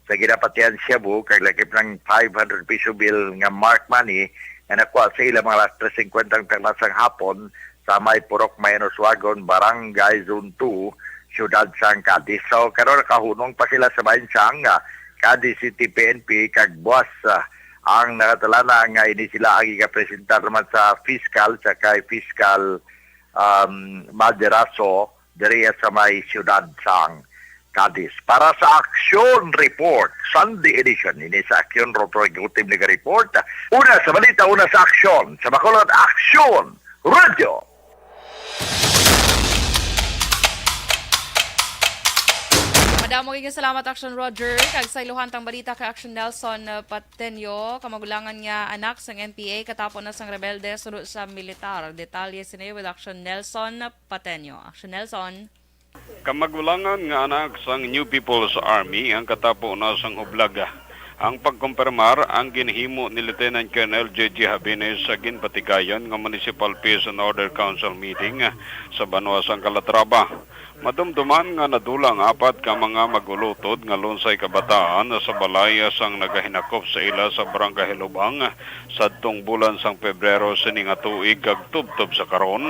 sa ginapatihan shabu, kag lakip ng five hundred peso bill nga marked money nga nakuha sa ila mga alas tres singkwenta ang takna sang hapon sa may Purok Mainoswagon, Barangay Zone two, Siyudad sang Cadiz. So, karon nakahunong pa sila sa bahin sang, ah, Cadiz City P N P, kag buwas, ah, ang nakatalana nga ini sila ang igapresentar naman sa fiscal sa kay Fiscal, um, Maderaso diri sa may siyudad sang Cadiz. Para sa Action Report, Sunday edition, ini sa Action, Roto Executive nag-report. Una sa balita, una sa aksyon, sa Bacolod Action Radio. Madamo gyud nga salamat, Action Roger. Kag sa iluhantang balita kay Action Nelson, uh, Patenyo, kamagulangan nga anak sang N P A katapo na sang rebelde suno sa militar. Detalye sini with Action Nelson Patenyo. Action Nelson. Kamagulangan nga anak sang New People's Army ang katapo na sang Oblaga. Ang pagkumpirmar ang ginhimo ni Lieutenant Colonel J J Habines sa ginpatigayon nga Municipal Peace and Order Council meeting sa banwa sang Calatrava. Madumduman nga nadula ang apat ka mga magulutod nga lunsay kabataan sa balay sang nagahinakop sa ila sa Barangay Hilubang sadtong bulan sang Pebrero sini nga tuig, kag tubtob sa karon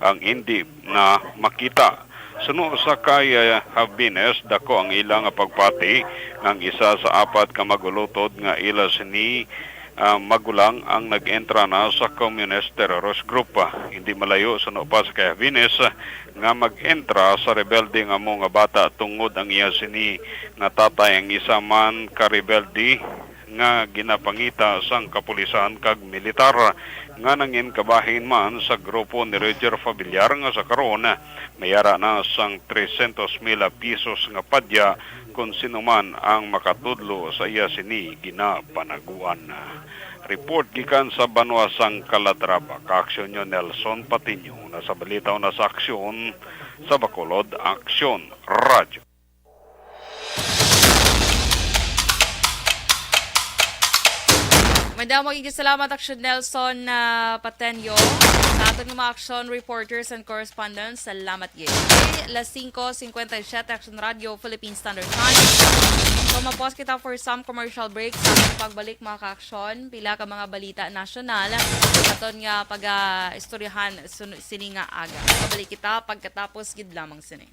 ang indi na makita. Suno sa kay, ah, Habines, dako ang ila nga pagpati nga ang isa sa apat ka magulutod nga ila sini, ah, magulang ang nag-entra na sa Communist Terrorist Group. Hindi malayo suno pa sa kay Habines, ah, nga mag-entra sa rebelde nga amo nga bata, tungod ang iya sini nga tatay ang isa man ka rebelde nga ginapangita sang kapulisan kag militar nga nangin kabahin man sa grupo ni Roger Fabillar, nga sa karon may ara na sang trescientos mil pesos nga padya kon sino man ang makatudlo sa iya sini ginapanaguan. Report gikan sa banwa sang Calatrava, Kaaksyon nyo Nelson Patiño, na sa balita o na sa aksyon sa Bacolod Aksyon Radyo. Madamo gid salamat, Aksyon Nelson, ah, Patenyo. Sa aton nga mga aksyon reporters and correspondents, salamat gid. Las singko cincuenta y siete, Aksyon Radio, Philippine Standard Time. Pumapos kita for some commercial break. Sa aton pagbalik, mga kaaksyon, pila ka mga balita nasyonal aton nga pag-istoryahan sun-, sini nga aga. Pabalik kita pagkatapos gid lamang sini.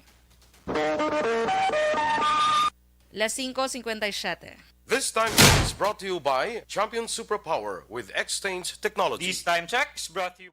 Las singko cincuenta y siete. This time check is brought to you by Champion Superpower with X-Change Technology. This time check is brought to you.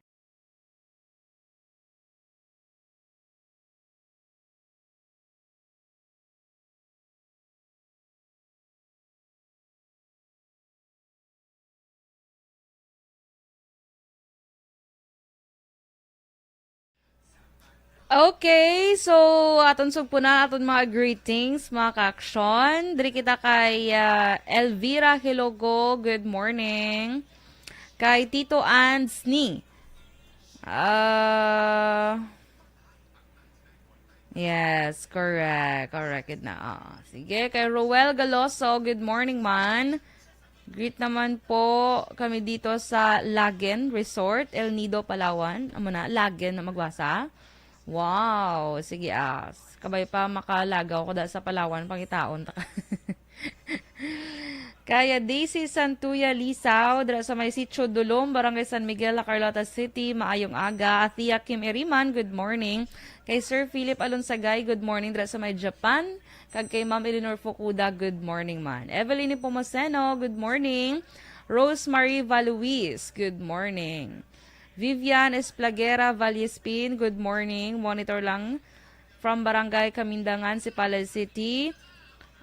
Okay, so aton sugpuna aton mga greetings, mga kaaksyon. Diri kita kay, ah, Elvira Hilogo, good morning. Kay Tito Anthony. Ah, yes, correct. Correct gid na. Oo. Sige, kay Roel Galoso, good morning, man. Greet naman po kami dito sa Lagen Resort, El Nido, Palawan. Amo na, Lagen na magbasa. Wow! Sige, ah, kabay pa makalagaw ko da sa Palawan, pangitaon ta ka. Kaya Daisy Santuya Lisaw, dira sa may Sitio Dulom, Barangay San Miguel, La Carlota City, maayong aga. Athea Kim Iriman, good morning. Kay Sir Philip Alonsagay, good morning, dira sa may Japan. Kag kay Ma'am Eleanor Fukuda, good morning, man. Evelyn Nepomuceno, good morning. Rosemary Valuis, good morning. Vivian Esplagera Vallespin, good morning. Monitor lang from Barangay Kamindangan, Sipalay City.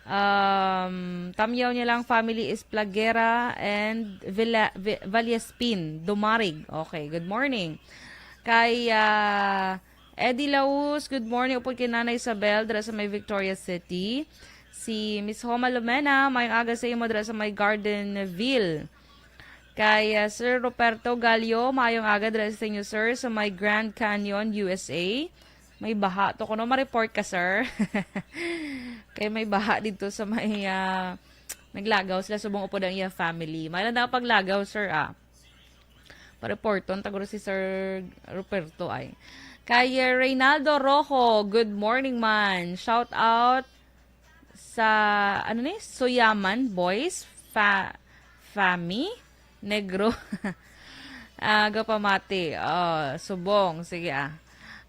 Um, Tamyaw niya lang family Esplagera and Villa, Vi-, Vallespin, Dumarig. Okay, good morning. Kay, ah, Eddie Laus, good morning. Upod kay Nanay Isabel, dira sa may Victoria City. Si Miss Homa Lumena, maayong aga sa imo, dira sa may Gardenville. Kay, ah, Sir Roberto Gallo, maayong aga dira sa inyo, sir, sa may Grand Canyon, U S A. May baha to kuno, ma-report ka, sir. Kay may baha dito sa may, ah, naglagaw sila subong upod ang iya family. May lang daw paglagaw, sir, ah. Pa-reporton ta guro si Sir Ruperto ay. Kay Reynaldo Rojo, good morning, man. Shout out sa, ano ni, Suyaman Boys, fa-, Fami, Negro. Ah, gapamati. Oh, subong. Sige, ah.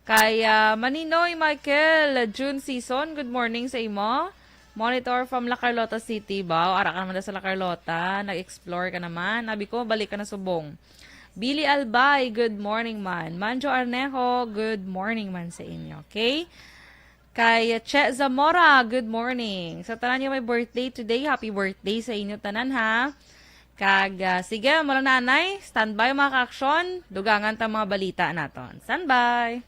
Kay, ah, Maninoy Michael, June Season, good morning sa imo. Monitor from La Carlota City, baw. Ara ka naman sa La Carlota. Nag-explore ka naman. Abi ko, balik ka na subong. Billy Albay, good morning, man. Manjo Arnejo, good morning, man, sa inyo. Okay? Kay Che Zamora, good morning. Sa tanan nga may birthday today, happy birthday sa inyo tanan, ha? Kag, ah, sige, mura na anay. Standby, mga kaaksyon. Dugangan ta mga balita naton. Standby.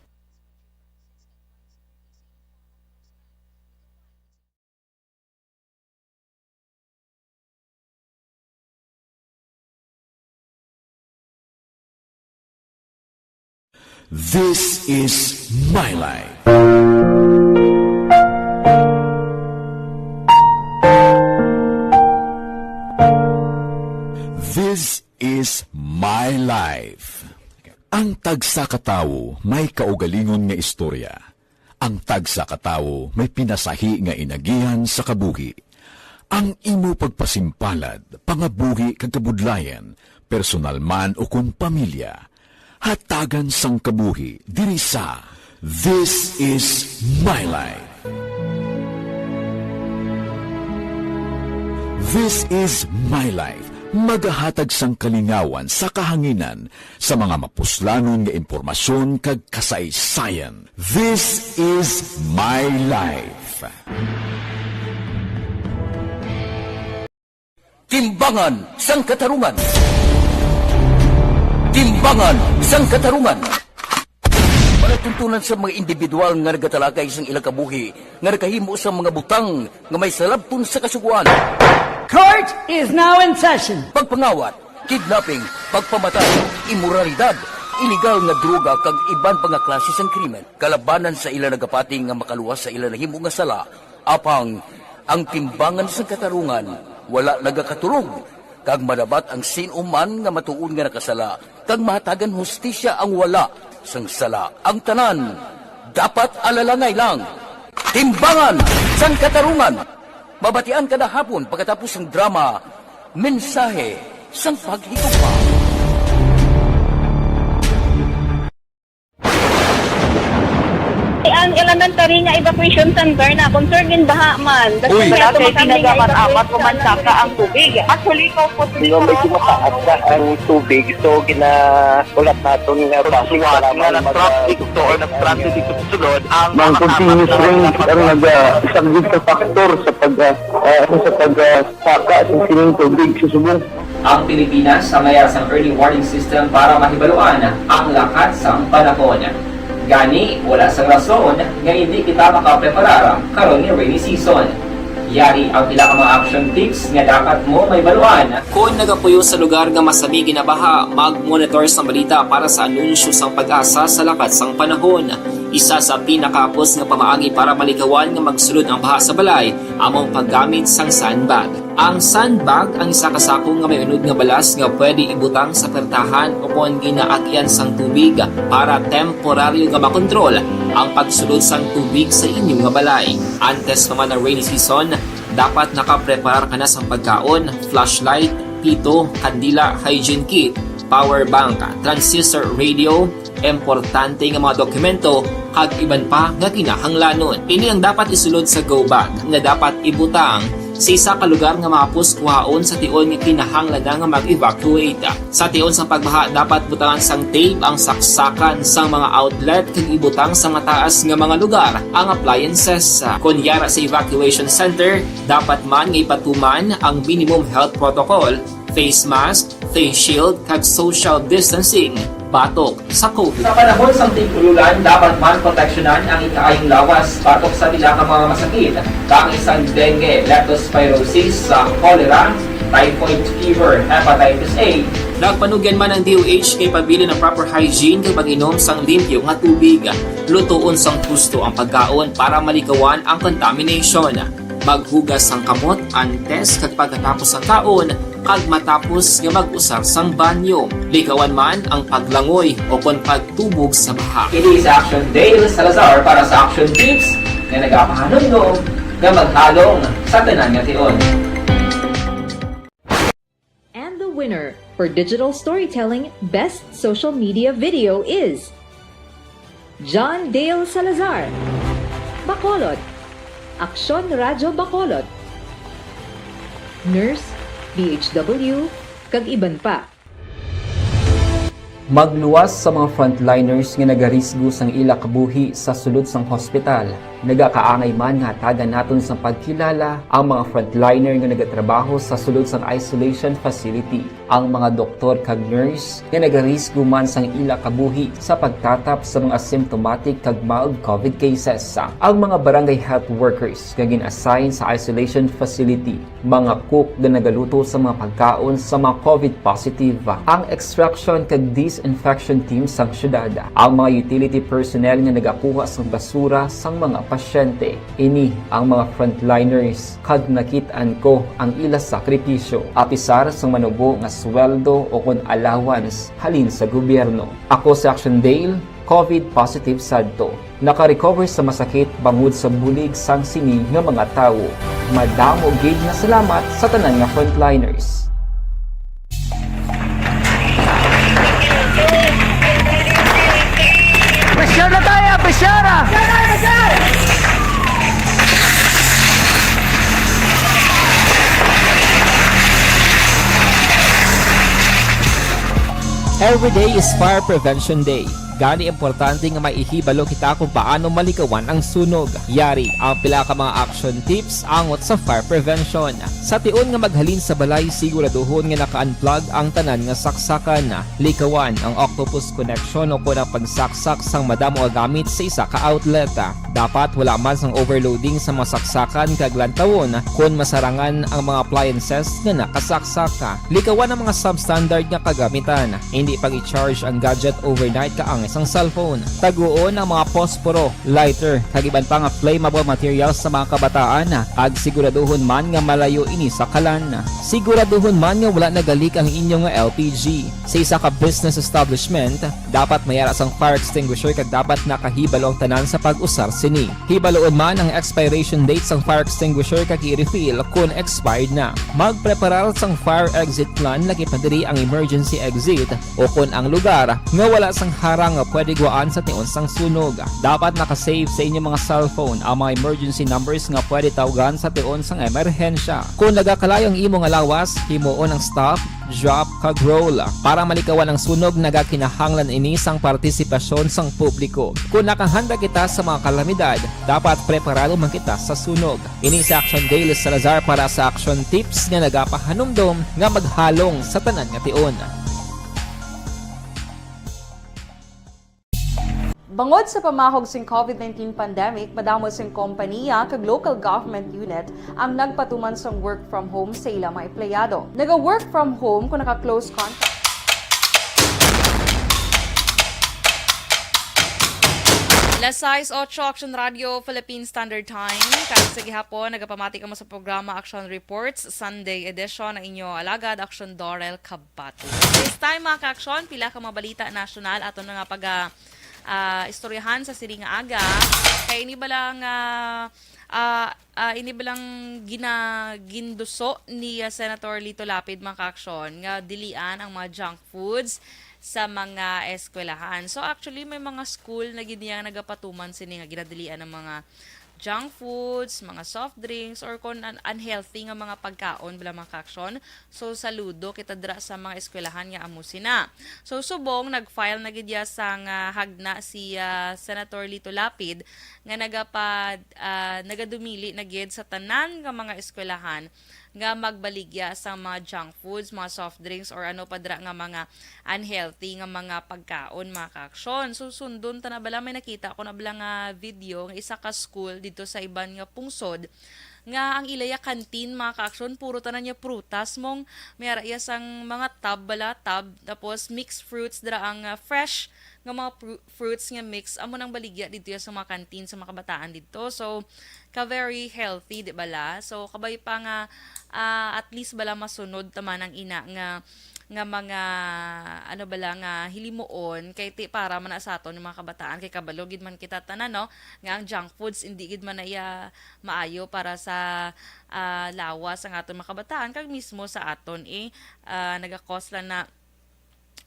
This is My Life. This is my life. Ang tagsa ka tawo may kaugalingon nga istorya. Ang tagsa ka tawo may pinasahi nga inagihan sa kabuhi. Ang imo pagpasimpalad, pangabuhi kag kabudlayan, personal man o kon pamilya, hatagan sang kabuhi diri sa This is My Life. This is My Life. Magahatag sang kalingawan sa kahanginan sa mga mapuslanon nga impormasyon kag kasaysayan. This is My Life. Timbangan sang Katarungan. Timbangan sang Katarungan. Palatuntunan sa mga individual nga nagatalakay sang ilang kabuhi nga nakahimo sa mga butang nga may salabton sa kasugoan. Court is now in session. Pagpangawat, kidnapping, pagpamatay, imoralidad, iligal nga droga kag iban pa nga klase sang krimen. Kalabanan sa ila nagapati nga makaluwas sa ila nahimo nga sala, apang ang timbangan sang katarungan wala nagakaturog, kag madabat ang sin-o man nga matuod nga nakasala, kag mahatagan hustisya ang wala sang sala. Ang tanan dapat alalangay lang. Timbangan sang Katarungan. Mabatian kada hapon pagkatapos sang drama, Mensahe sang Paghigugma. Ang elementary nga evacuation center na concerned gin baha man. Uy. Wala kay tinaga man amat o mansaka ang tubig. Actually, ko po Medyo mataas na ang tubig, so ginaulat naton nga basi nga nag-traffic to or nag-transit dito sa sulod ang mga continuous rain ang nag-, ah, isang big factor sa pag, ah, ah, sa pag, ah, saka sa sining tubig sa subong. Ang Pilipinas ang mayara sang early warning system para mahibaluan ang lakat sang panahon. Gani, wala sang rason nga indi kita makapreparar karon nga rainy season. Yari ang pila ka mga action tips nga dapat mo mahibaluan. Kon nagapuyo sa lugar nga masami ginabaha, mag-monitor sang balita para sa anunsyo sang PAGASA sa lakat sang panahon. Isa sa pinakahapos nga pamaagi para malikawan nga magsulod ang baha sa balay amo ang paggamit sang sandbag. Ang sandbag ang isa ka sako nga may unod nga balas nga pwede ibutang sa pertahan o kon ginaagian sang tubig para temporaryo nga makontrol ang pagsulod sang tubig sa inyo nga balay. Antes pa man ang rainy season, dapat nakapreparar ka na sang pagkaon, flashlight, pito, kandila, hygiene kit, power bank, transistor radio, importante nga mga dokumento, kag iban pa nga kinahanglanon. Ini ang dapat isulod sa go bag nga dapat ibutang sa isa ka lugar nga mahapos kuhaon sa tion nga kinahanglan na nga mag-evacuate. Sa tion sa pagbaha, dapat butangan sang tape ang saksakan sang mga outlet kag ibutang sa mataas nga mga lugar ang appliances. Kon yara sa evacuation center, dapat man nga ipatuman ang minimum health protocol, face mask, face shield, kag social distancing batok sa COVID. Sa panahon sang tig-ulolan, dapat man proteksyonan ang ikaayong lawas batok sa pila ka mga masakit, kaangay sang dengue, leptospirosis, sa cholera, typhoid fever, hepatitis A. Nagpanugyan man ang D O H kay pabilin ang proper hygiene kag pag-inom sang limpyo nga tubig. Lutoon sang husto ang pagkaon para malikawan ang contamination. Maghugas sang kamot antes kag pagkatapos sang kaon, kag matapos nga mag-usar sang banyo. Likawan man ang paglangoy o kon pagtubog sa baha. Ini si Action Dale Salazar para sa Action Tips nga nagapahanumdom nga maghalong sa tanan nga tion. And the winner for digital storytelling best social media video is John Dale Salazar, Bacolod, Aksyon Radyo Bacolod, Nurse, D H W, kag iban pa. Magluwas sa mga frontliners nga nagarisgo sang ila kabuhi sa sulod sang hospital. Nagakaangay man nga hatagan naton sang pagkilala ang mga frontliner nga nagatrabaho sa sulod sang isolation facility, ang mga doktor kag nurse nga nagarisgo man sang ila kabuhi sa pagtatap sa mga symptomatic kag mild COVID cases, ang mga barangay health workers nga gin-assign sa isolation facility, mga cook nga nagaluto sa mga pagkaon sa mga COVID positive, ang extraction kag disinfection team sang syudad, ang mga utility personnel nga nagakuha sang basura sang mga pasyente. Ini ang mga frontliners, kag nakit-an ko ang ila sakripisyo, apisar sang manubo nga sweldo o kon allowance halin sa gobyerno. Ako si Action Dale, COVID positive sadto. Naka-recover sa masakit bangod sa bulig sang sini nga mga tawo. Madamo gid nga salamat sa tanan nga frontliners. Pressure na tayo, pressure! Every day is Fire Prevention Day. Gani, importante nga may ihibalo kita kung paano malikawan ang sunog. Yari ang pila ka mga action tips angot sa fire prevention. Sa tion nga maghalin sa balay, siguraduhon nga naka-unplug ang tanan nga saksakan. Likawan ang octopus connection o kon ang pagsaksak sang madamo nga gamit sa isa ka outlet. Dapat wala man sang overloading sa mga saksakan kag lantawon kon masarangan ang mga appliances nga nakasaksak. Likawan ang mga substandard nga kagamitan. Hindi pag-i-charge ang gadget overnight kaangay sang cellphone. Taguon ang mga posporo, lighter, kag iban pa nga flammable materials sa mga kabataan, kag siguraduhon man nga malayo ini sa kalan. Siguraduhon man nga wala nagalik ang inyo nga L P G. Sa isa ka business establishment, dapat may ara sang fire extinguisher kag dapat nakahibalo ang tanan sa pag-usar sini. Hibaloon man ang expiration date sang fire extinguisher kag i-refill kon expired na. Magpreparar sang fire exit plan, lakip na diri ang emergency exit o kon ang lugar nga wala sang harang nga pwede gwaan sa tion sang sunog. Dapat naka-save sa inyo mga cellphone ang mga emergency numbers nga pwede tawgan sa tion sang emerhensya. Kon nagakalayo ang imo nga lawas, himuon ang stop, drop, kag roll. Para malikawan ang sunog, nagakinahanglan ini sang partisipasyon sang publiko. Kon nakahanda kita sa mga kalamidad, dapat preparado man kita sa sunog. Ini si Action Dale Salazar para sa Action Tips nga nagapahanumdom nga maghalong sa tanan nga tion. Bangod sa pamahog sing COVID nineteen pandemic, madamo sing kompaniya kag local government unit ang nagpatuman sang work from home sa ila mga empleyado. Naga-work from home kung naka-close contact. Las sais otso, Action Radio, Philippine Standard Time. Kag sa gihapon, nagapamati kamo sa programa Action Reports, Sunday edition, ang inyo alagad, Action Dorel Kabati. This time, mga ka-action, pila ka mga balita nasyonal aton nga pag, ah, ah, istoryahan sa sini nga aga. Kay ini bala nga, ah, ah, ini bala nga gina-, ginduso ni, ah, Senator Lito Lapid, mga ka-action, nga dilian ang mga junk foods sa mga eskwelahan. So, actually, may mga school na gid niya nagapatuman sini nga ginadilian ang mga junk foods, mga soft drinks, or kon un-, unhealthy nga mga pagkaon bala, mga ka-action. So, saludo kita dira sa mga eskwelahan nga amo sina. So, subong nag-file na gid ya sang, ah, hagna si, ah, Senator Lito Lapid nga nagapa-, ah, nagadumili na gid sa tanan nga mga eskwelahan nga magbaligya sang mga junk foods, mga soft drinks, or ano pa dira nga mga unhealthy nga mga pagkaon, mga ka-action. So, sundon ta na bala, may nakita ko na bala nga video nga isa ka school dito sa iban nga pungsod nga ang ilaya canteen, mga ka-action, puro tanan niya prutas, mong may ara iya sang mga tub bala, tub, tapos mixed fruits dira ang, ah, fresh nga mga pru-, fruits nga mix, amo nang baligya dito ya sa mga canteen sa mga kabataan dito. So, ka very healthy, di bala? So, kabay pa nga, ah, at least bala masunod ta man ang ina nga, nga mga, ano bala, nga hilimuon, kay ti para man na sa aton yung mga kabataan, kay kabalo gid man kita tanan, no, nga ang junk foods hindi gid man na iya maayo para sa, ah, lawas ang aton mga kabataan, kag mismo sa aton, eh, ah, naga-cause lang na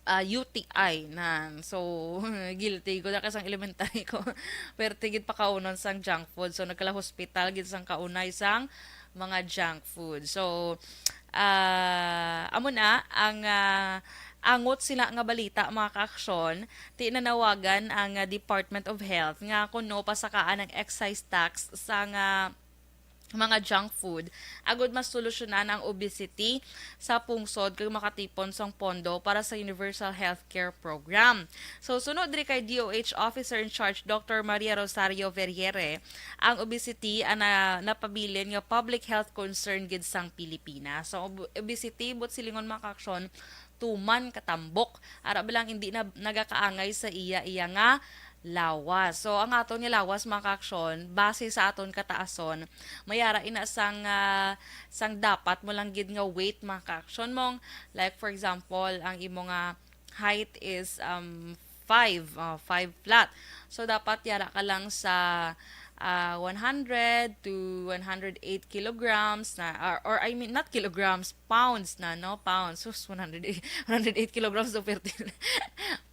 ah, U T I na. So, guilty ko na kasang elementary ko. Pero tigid pakaunon sang junk food. So, nagkala-hospital gid sang kaunay sang mga junk food. So, ah, amo na ang, ah, angot sila nga balita, mga ka-action. Ti nanawagan ang, ah, Department of Health nga kuno pasakaan ang excise tax sa nga mga junk food agud masolusyonan ang obesity sa pungsod kag makatipon sang pondo para sa Universal Healthcare Program. So, sunod diri kay D O H Officer in Charge Doctor Maria Rosario Verriere, ang obesity ana napabilin nga public health concern gid sang Pilipinas. So, ob-, obesity, buot silingon, mga ka-action, tuman katambok. Ara ba lang hindi na nagakaangay sa iya, iya nga lawas. So, ang aton nga lawas, mga ka-aksyon, base sa aton kataason, may ara ina sang, ah, sang dapat mo lang gid nga weight, mga ka-aksyon, mong, like, for example, ang imo nga height is, um, five, ah, five flat. So, dapat yara ka lang sa, ah, one hundred to one hundred eight kilograms na, or, or, I mean, not kilograms, pounds na, no? Pounds. Sus, one hundred eight, one hundred eight kilograms, so thirteen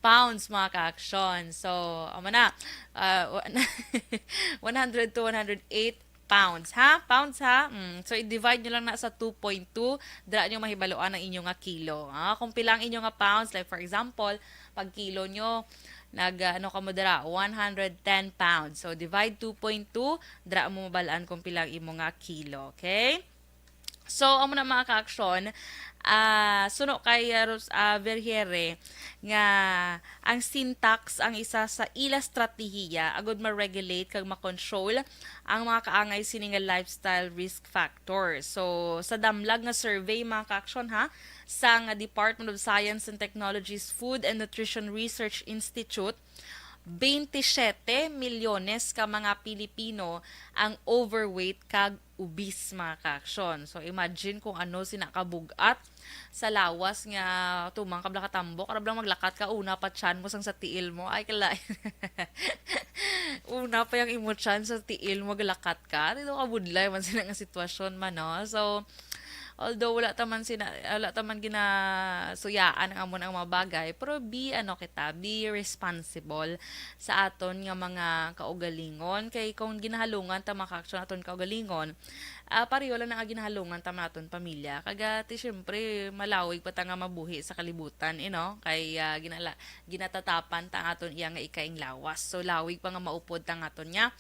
pounds, mga ka-aksyon. So, amo na, ah, one hundred to one hundred eight pounds, ha? Pounds, ha? Mm. So, i-divide nyo lang na sa two point two, dira nyo mahibaluan ang inyo nga kilo. Ah, kung pila ang inyo nga pounds, like, for example, pag kilo nyo, nag, ah, ano ka mo dira, one hundred ten pounds. So, divide two point two, dira mo mabalaan kung pila ang imo nga kilo, okay? So, amo na, mga ka-aksyon, ah, suno kay, ah, Ros-, ah, Verhiere, nga ang syntax ang isa sa ila estratehiya agud ma-regulate kag ma-control ang mga kaangay sini nga lifestyle risk factor. So, sa damlag nga survey, mga ka-aksyon, ha, sang Department of Science and Technology's Food and Nutrition Research Institute, twenty-siyete milyones ka mga Pilipino ang overweight kag obese, mga ka-aksyon. So, imagine kung ano sina kabug-at sa lawas nga tumang ka bala ka tambok, ara bala maglakat ka, una pa tiyan mo sang sa tiil mo. Ay, kalain. Una pa yung imo tiyan sa tiil mo, maglakat ka. Dito ka budlay man sila nga sitwasyon man, no? So, although wala ta man sina-, wala ta man ginasuyaan ang amon ang mga bagay, pero be, ano kita, be responsible sa aton nga mga kaugalingon. Kay kung ginahalungan ta, mga ka-aksyon, aton kaugalingon, ah, pareho lang na nga ginahalungan ta man aton pamilya. Kag, ah, ti, siyempre, malawig pa ta nga mabuhi sa kalibutan, eh, no? Kay, ah, ginala-, ginatatapan ta ang aton iya nga ikaing lawas. So, lawig pa nga maupod ta ang aton nga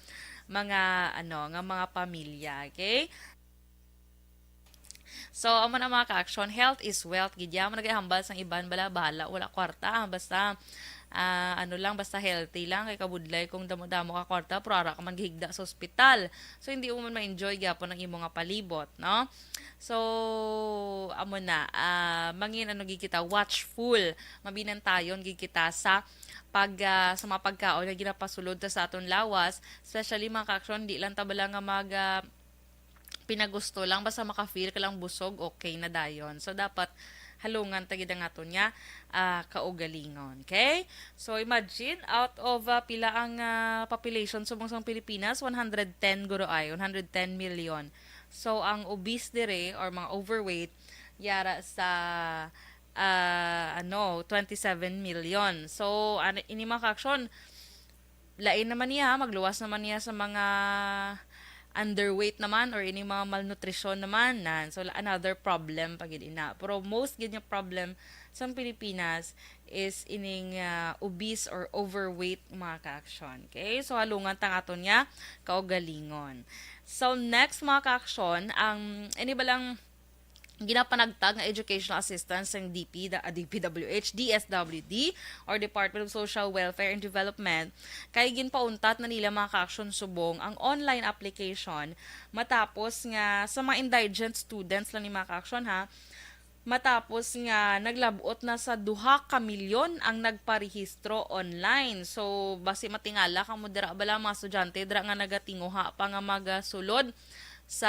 mga, ano, nga mga pamilya, okay? So, amo na, mga ka-aksyon, health is wealth gid ya. Amo na gay hambal sang iban bala, bahala, wala kwarta. Basta, ah, ano lang, basta healthy lang. Kay kabudlay kung damo-damo ka kwarta, pero ara ka man gihigda sa ospital. So, hindi mo man ma-enjoy gyapon ang imo nga palibot, no? So, amo na, ah, mangin ano gid kita, watchful, mabinantayon gid kita sa pag, ah, sa mga pagkaon nga ginapasulod ta sa aton lawas, especially, mga ka-aksyon, di lang ta bala nga mag, ah, pinagusto lang, basta maka-feel ka lang busog, okay na dayon. So, dapat halungan ta gid ang aton nga, ah, kaugalingon. Okay? So, imagine, out of, ah, pila ang, ah, population subong sang Pilipinas? One hundred ten guro ay, one hundred ten million. So, ang obese dire or mga overweight, yara sa, ah, ano, twenty-seven million. So, ano, ini, mga ka-aksyon, lain naman niya, magluwas naman niya sa mga underweight naman or ini mga malnutrition naman, nan. So, another problem pa gid ina. Pero most gid nga problem sa Pilipinas is ining, ah, obese or overweight, mga ka-aksyon. Okay? So, halungan ta ang aton nga kaugalingon. So, next, mga ka-aksyon, ang ini ba lang ginapanagtag nga educational assistance sang D P, da-, ah, D P W H, D S W D, or Department of Social Welfare and Development, kay ginpauntat na nila, mga ka-aksyon, subong ang online application matapos nga sa mga indigent students lang ni, mga ka-aksyon, ha, matapos nga naglab-ot na sa duha ka milyon ang nagparehistro online. So, basi matingala kamo dira bala, mga estudyante dira nga nagatinguha pa nga magasulod sa,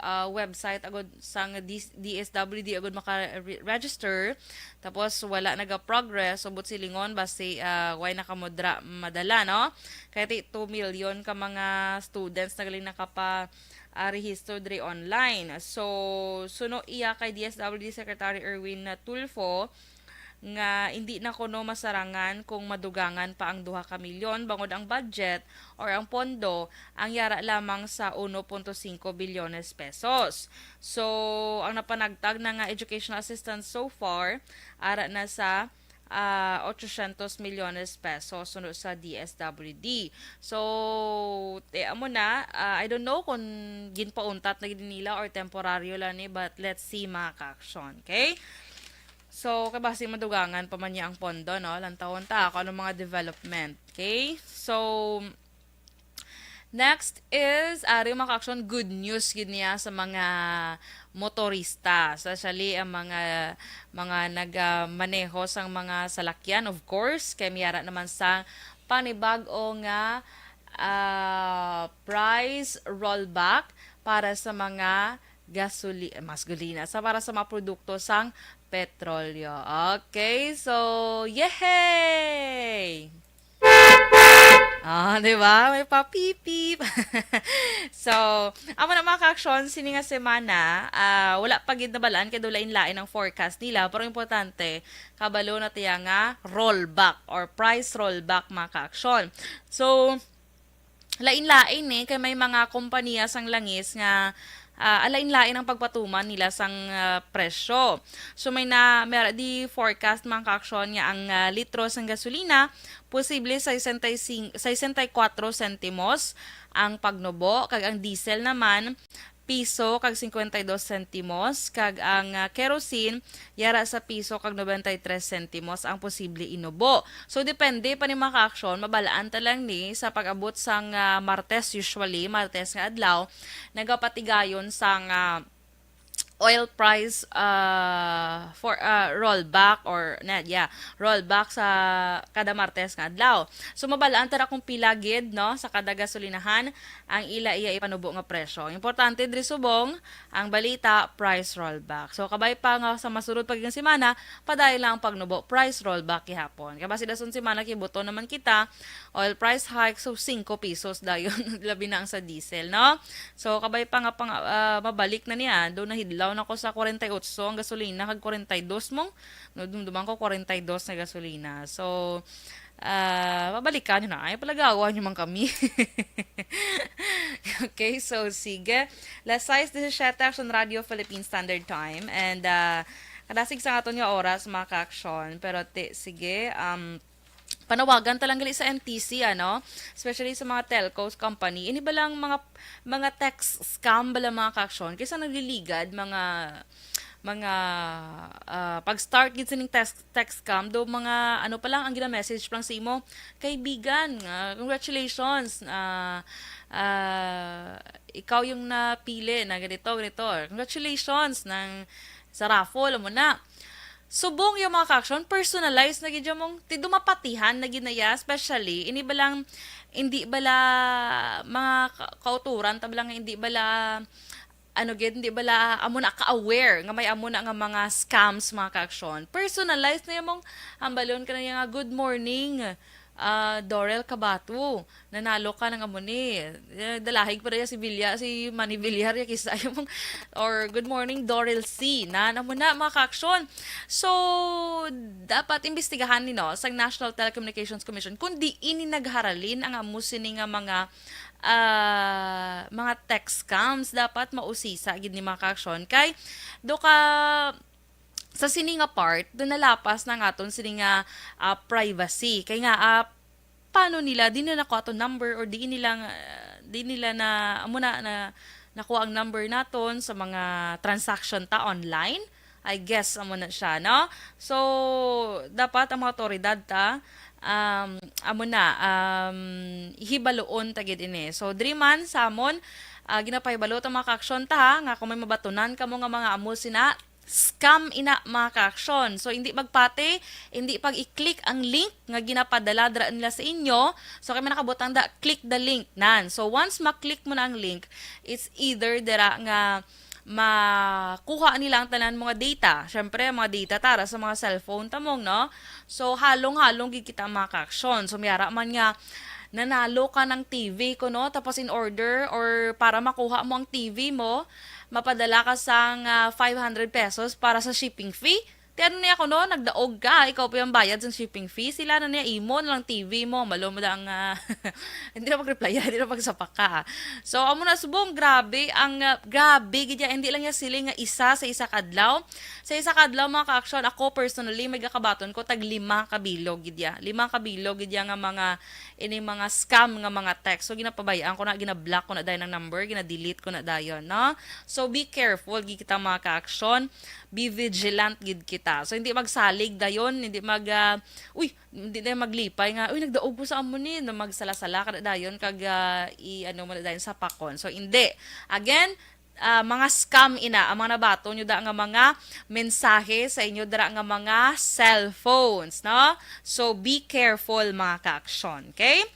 ah, website agud sang D-, D S W D agud maka-re-, register, tapos wala naga-progress, so buot silingon basi, ah, way na kamo dira madala, no? Kay ti two million ka mga students na galing nakapa, ah, rehisto diri online. So, suno iya kay D S W D Secretary Erwin Tulfo, nga indi na kuno masarangan kung madugangan pa ang duha ka milyon, bangod ang budget or ang pondo ang yara lamang sa uno punto singko bilyones pesos. So, ang napanagtag na nga educational assistance so far, ara na sa, ah, ochocientos milyones pesos suno sa D S W D. So, te, amo na, ah, I don't know kung ginpauntat na gid nila or temporaryo lang ni, but let's see, mga ka-aksyon, okay? So, kay basi madugangan pa man niya ang pondo, no? Lantawon ta kung anong mga development. Okay? So, next is, ari, mga ka-aksyon, good news gid niya sa mga motorista, especially ang mga, mga nagamaneho sang mga salakyan, of course, kay may ara naman sa Panibag-o nga, ah, price rollback para sa mga gasoli-, mas gasolina, sa, para sa mga produkto sang petrolyo. Okay, so, yehey! Ah, di ba? May papipip. So, amo na, mga ka-aksyon, sini nga semana, ah, wala pa gid nabalaan kay daw lain-lain ang forecast nila, pero importante, kabalo na tiya nga rollback or price rollback, mga ka-aksyon. So, lain-lain ni, kay may mga kompanya sang langis nga, ah, lain-lain ang pagpatuman nila sang, ah, presyo. So, may na, may ara di forecast, mga ka-aksyon, nga ang, ah, litro sang gasolina posible sesenta y cinco, sesenta y cuatro sentimos ang pagnubo, kag ang diesel naman piso kag cincuenta y dos sentimos, kag ang, ah, kerosene yara sa piso kag noventa y tres sentimos ang posible inubo. So, depende pa ni, mga ka-aksyon, mabalaan ta lang ni sa pag-abot sang, ah, Martes, usually, Martes nga adlaw, nagapatigayon sang, ah, oil price, ah, for, ah, rollback or, na, yeah, rollback sa kada Martes nga adlaw. So, mabalaan ta na kung pila gid, no, sa kada gasolinahan ang ila iya ipanubo nga presyo. Importante diri subong ang balita, price rollback. So, kabay pa nga sa masunod pa gid nga semana, padayon lang ang pagnubo, price rollback gihapon. Kay basi dason semana, kibuto naman kita, oil price hike, so, singko pesos dayon, labi na ang sa diesel, no? So, kabay pa nga pang, ah, mabalik na niya, do nahidlaw na ko sa kwarenta y otso ang gasolina, kag kwarenta y dos mong, no, dumduman ko kwarenta y dos na gasolina. So, ah, mabalikan nyo na, ay, palagawan nyo man kami. Okay, so, sige. Las sais disisiete, Aksyon Radio, Philippine Standard Time. And, ah, kadasig sa aton nga oras, mga ka-aksyon. Pero, ti, sige, um, panawagan ta lang gali sa N T C, ano? Especially sa mga telcos company. Ini ba lang mga, mga text scam ba lang, mga ka-aksyon? Kaysa nagliligad, mga, mga, ah, pag-start gid sining text, text scam, do mga, ano pa lang, ang gina-message pa lang sa imo, "Kaibigan, ah, congratulations, ah, ah, ikaw yung napili na ganito, ganito. Congratulations," nang sa raffle, amo na. Subong yung, mga ka-aksyon, personalized na gid yung mong, ti dumapatihan na gid na ya, especially, ini ba lang, hindi bala, mga ka-, kauturan, ta ba lang, hindi bala, ano gid, hindi bala, amo na ka-aware nga may amo na nga mga scams, mga ka-aksyon. Personalized na yung mong, hambalon ka na niya nga, "Good morning, ah, Dorel Kabato. Nanalo ka ng amo ni." Eh, dalahig pa rin si Villar, si Manny Villar, ya, kisa yung, or, "Good morning, Dorel C." Na, na mo na, mga ka-aksyon. So, dapat imbestigahan ni, no, sa National Telecommunications Commission kung diin ni nagharalin ang amo sini nga mga, ah, mga text scams. Dapat mausisa gid ni, mga ka-aksyon. Kay, do ka, sa sini nga part, do nalapas na nga aton sini nga, ah, privacy. Kay nga, ah, paano nila, di nila nakuha aton number or di nila nga, di nila na, amo na, na, nakuha ang number naton sa mga transaction ta online? I guess, amo na siya, no? So, dapat ang mga otoridad ta, um, amo na, um, hibaloon ta gid ini. So, diri man sa amon, ah, ginapahibalo ta, mga ka-aksyon ta, ha, nga kung may mabatunan kamo nga mga amo sina, scam ina, mga ka-aksyon. So, hindi magpati, hindi pag i-click ang link nga ginapadala dira nila sa inyo. So, kay may nakabutang da, "Click the link," nan. So, once ma-click mo na ang link, it's either dira nga makuha nila ang tanan mga data. Syempre, ang mga data tara sa mga cellphone tamong, no? So, halong-halong gid kita, mga ka-aksyon. So, mayara man nga nanalo ka ng T V ko, no? Tapos, in order or para makuha mo ang T V mo, mapadala ka sang, ah, five hundred pesos para sa shipping fee. Ti ano niya kuno, nagdaog ka, ikaw pa yung bayad sa shipping fee. Sila na niya, imo na lang T V mo, malo mo lang, ah, hindi na mag-reply, hindi na magsapaka. So, amo na subong, grabe, ang, ah, grabe, gid ya, hindi lang niya siling nga isa sa isa kadlaw. Sa isa kadlaw, mga ka-aksyon, ako personally, may gakabaton ko, tag lima ka bilog, gid ya. Lima ka bilog, gid ya nga mga, ini mga scam nga mga text. So, ginapabayaan ko na, ginablock ko na dayon ang number, gina-delete ko na dayon, no? So, be careful, gid kita, mga ka-aksyon. Be vigilant gid kita. So, hindi magsalig dayon, hindi mag, ah, uy, hindi na maglipay nga, "Uy, nagdaog ko sa amo ni," na magsala-sala ka na dayon kag, ah, i-, ano mo na dayon sa pakon. So, hindi. Again, ah, mga scam ina ang mga nabaton nyo da nga mga mensahe sa inyo dira nga mga cellphones, no? So, be careful, mga ka-aksyon, okay?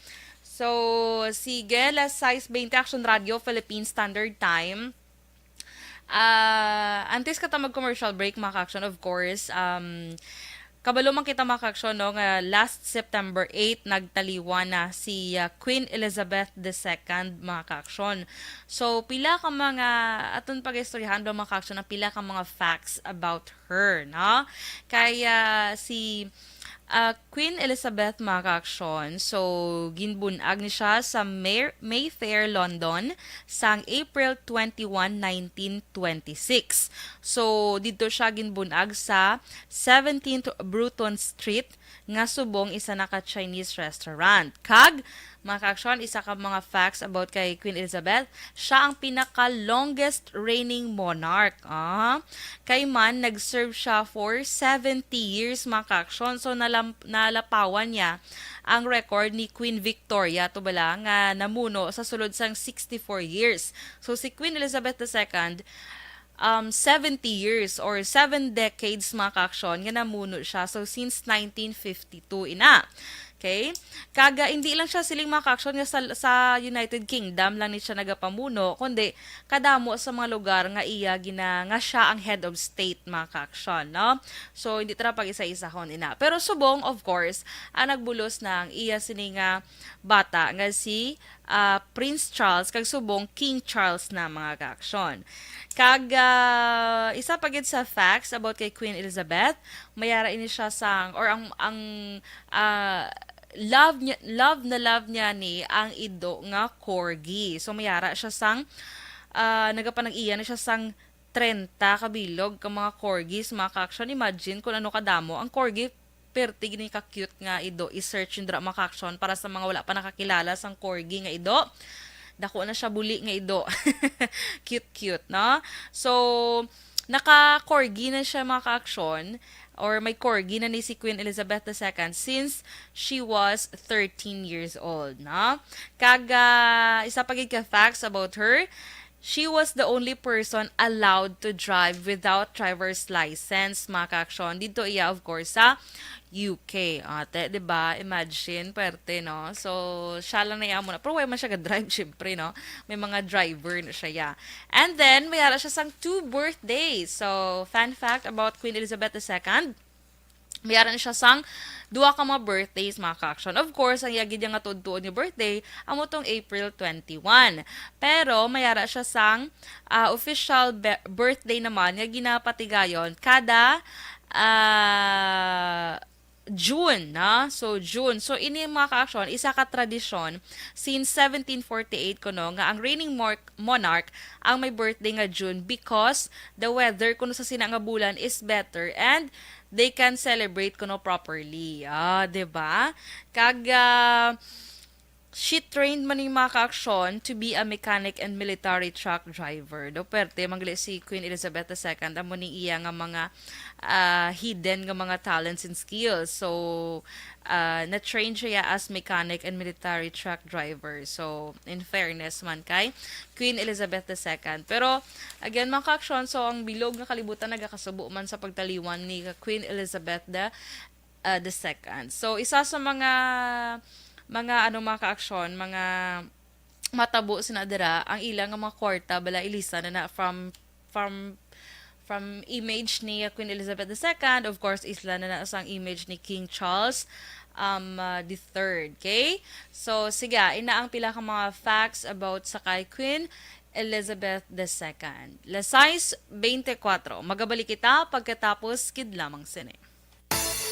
So, sige, alas sais bente, Aksyon Radio, Philippine Standard Time. Ah, antes ka ta mag-commercial break, mga ka-aksyon, of course, um, kabalo man kita, mga ka-aksyon, no, nga last September eight, nagtaliwan na si, ah, Queen Elizabeth the second, mga ka-aksyon. So, pila ka mga, aton pag-istoryahan ba, mga ka-aksyon, ang pila ka mga facts about her, no? Kaya si, ah, Queen Elizabeth, mga ka-aksyon, so, ginbun-ag ni siya sa May-, Mayfair, London, sang April twenty-one, nineteen twenty-six. So, didto siya ginbun-ag sa seventeenth Bruton Street, nga subong isa na ka Chinese restaurant. Kag, mga ka-aksyon, isa ka mga facts about kay Queen Elizabeth, siya ang pinaka-longest reigning monarch. Ah, kay man, nag-serve siya for seventy years, mga ka-aksyon. So, nalam-, nalapawan niya ang record ni Queen Victoria, to bala, nga namuno sa sulod sang sixty-four years. So, si Queen Elizabeth the second, um, seventy years or seven decades, mga ka-aksyon, nga namuno siya. So, since nineteen fifty-two ina. Okay? Kag, ah, hindi lang siya siling, mga ka-aksyon, nga sa, sa United Kingdom lang ni siya nagapamuno, kundi kadamo sa mga lugar nga iya gina-, nga siya ang head of state, mga ka-aksyon, no? So, hindi ta na pag-isa-isahon ina. Pero subong, of course, ang nagbulos na ang iya sini nga bata nga si, ah, Prince Charles, kag subong King Charles na, mga ka-aksyon. Kag, ah, isa pa gid sa facts about kay Queen Elizabeth, mayara ini siya sang, or ang, ang, ah, love niya, love na love niya ni ang ido nga corgi. So, mayara siya sang, ah, nagapanag-iya na siya sang trenta ka bilog ka mga corgis, mga ka-aksyon. Imagine kung ano kadamo ang corgi. Perti gini ka cute nga ido. I-search yung dra, mga ka-aksyon, para sa mga wala pa nakakilala sang corgi nga ido. Dako na siya buli nga ido. Cute, cute, no? So, naka-corgi na siya, mga ka-aksyon, or may corgi na ni si Queen Elizabeth the second since she was thirteen years old, no? Kag, ah, isa pa gid ka facts about her, she was the only person allowed to drive without driver's license, mga ka-aksyon. Dito iya, of course, sa U K. Ate, di ba? Imagine, pwerte, no? So, siya lang na iya muna. Pero wala man siya ga-drive, syempre, no? May mga driver na siya, ya. And then, may ara siya sang two birthdays. So, fun fact about Queen Elizabeth the second, may ara na siya sang duha ka mga birthdays, mga ka-aksyon. Of course, ang iya gid nga tuod-tuod nga birthday, amo tong April twenty-one. Pero, may ara siya sang, ah, official be-, birthday naman nga ginapatigayon kada, ah, June, na? So, June. So, ini, mga ka-aksyon, isa ka tradisyon since seventeen forty-eight kuno nga ang reigning mor-, monarch ang may birthday nga June because the weather kuno sa sina nga bulan is better and they can celebrate kuno properly. Ah, di ba? Kag, ah, she trained man ni, mga ka-aksyon, to be a mechanic and military truck driver. Do, pwerte man gali si Queen Elizabeth the second, amo ni iya nga mga, ah, hidden nga mga talents and skills. So, ah, na-train siya as mechanic and military truck driver. So, in fairness man kay Queen Elizabeth the second. Pero, again, mga ka-aksyon, so ang bilog nga kalibutan nagakasubo man sa pagtaliwan ni Queen Elizabeth the, ah, the second. So, isa sa mga, mga, ano, mga ka-aksyon, mga matabo sina dira, ang ila nga mga kwarta, bala, ilisa na na from, from, from image ni Queen Elizabeth the second, of course, isla na na sang image ni King Charles, um, uh, the third. Okay? So, sige, ina ang pila ka mga facts about sa kay Queen Elizabeth the second. Las sais bente kuwatro. Magabalik kita pagkatapos kid lamang sini.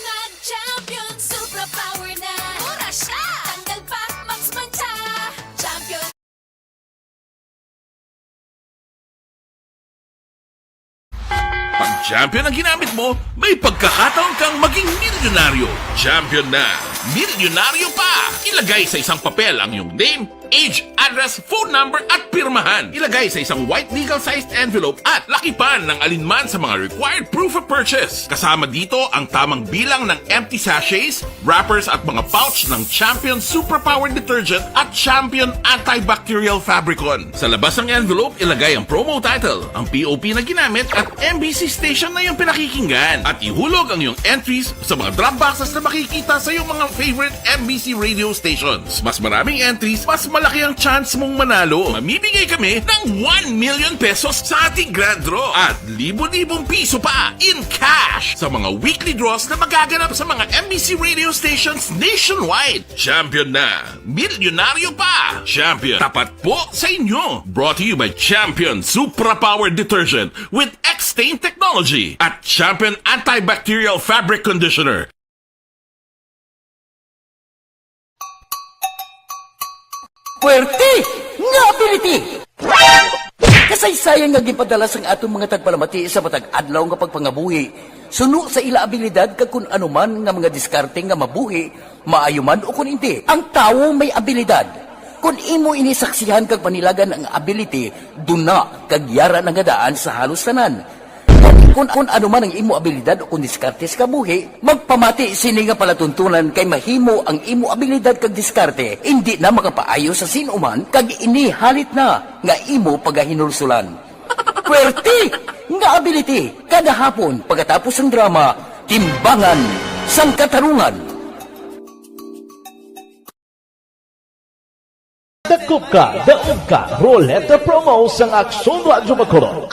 Mag-champion, Supra Power na. Mura siya. Tanggal pa, Max Mancha. Champion. Pag champion ang ginamit mo, may pagkakataon kang maging milyonaryo. Champion na, milyonaryo pa! Ilagay sa isang papel ang iyong name, Age, address, phone number at pirmahan. Ilagay sa isang white legal-sized envelope at lakipan ng alinman sa mga required proof of purchase. Kasama dito ang tamang bilang ng empty sachets, wrappers at mga pouch ng Champion Superpower Detergent at Champion Antibacterial Fabricon. Sa labas ng envelope, ilagay ang promo title, ang P O P na ginamit at M B C station na iyong pinakikinggan. At ihulog ang iyong entries sa mga drop boxes na makikita sa iyong mga favorite M B C radio stations. Mas maraming entries, mas malaki ang chance mong manalo. Mamimigay kami ng one million pesos sa ating grand draw at libo-libong piso pa in cash sa mga weekly draws na magaganap sa mga M B C radio stations nationwide. Champion na! Milyonaryo pa! Champion, tapat po sa inyo! Brought to you by Champion Supra Power Detergent with X-Stain Technology at Champion Antibacterial Fabric Conditioner. Puwerte nga ability! Kasaysayan nga ginpadala sang aton mga tagpalamati sa matag adlaw nga pagpangabuhi, suno sa ila abilidad kag kun ano man nga mga diskarte nga mabuhi, maayo man o kun indi. Ang tawo may abilidad. Kun imo ini saksihan kag panilagan ang ability, duna kag yara na nga daan sa halos tanan. Kun, kun ano man ang imo abilidad o kun diskarte sa kabuhi, magpamati sini nga palatuntunan kay mahimo ang imo abilidad kag diskarte indi na makapaayo sa sin-o man kag ini halit na nga imo pagahinulsulan. Puwerte nga ability kada hapon pagkatapos sang drama, Timbangan sang Katarungan. Dakop ka, daog ka, Roleta Promo sang Aksyon Radyo Bacolod.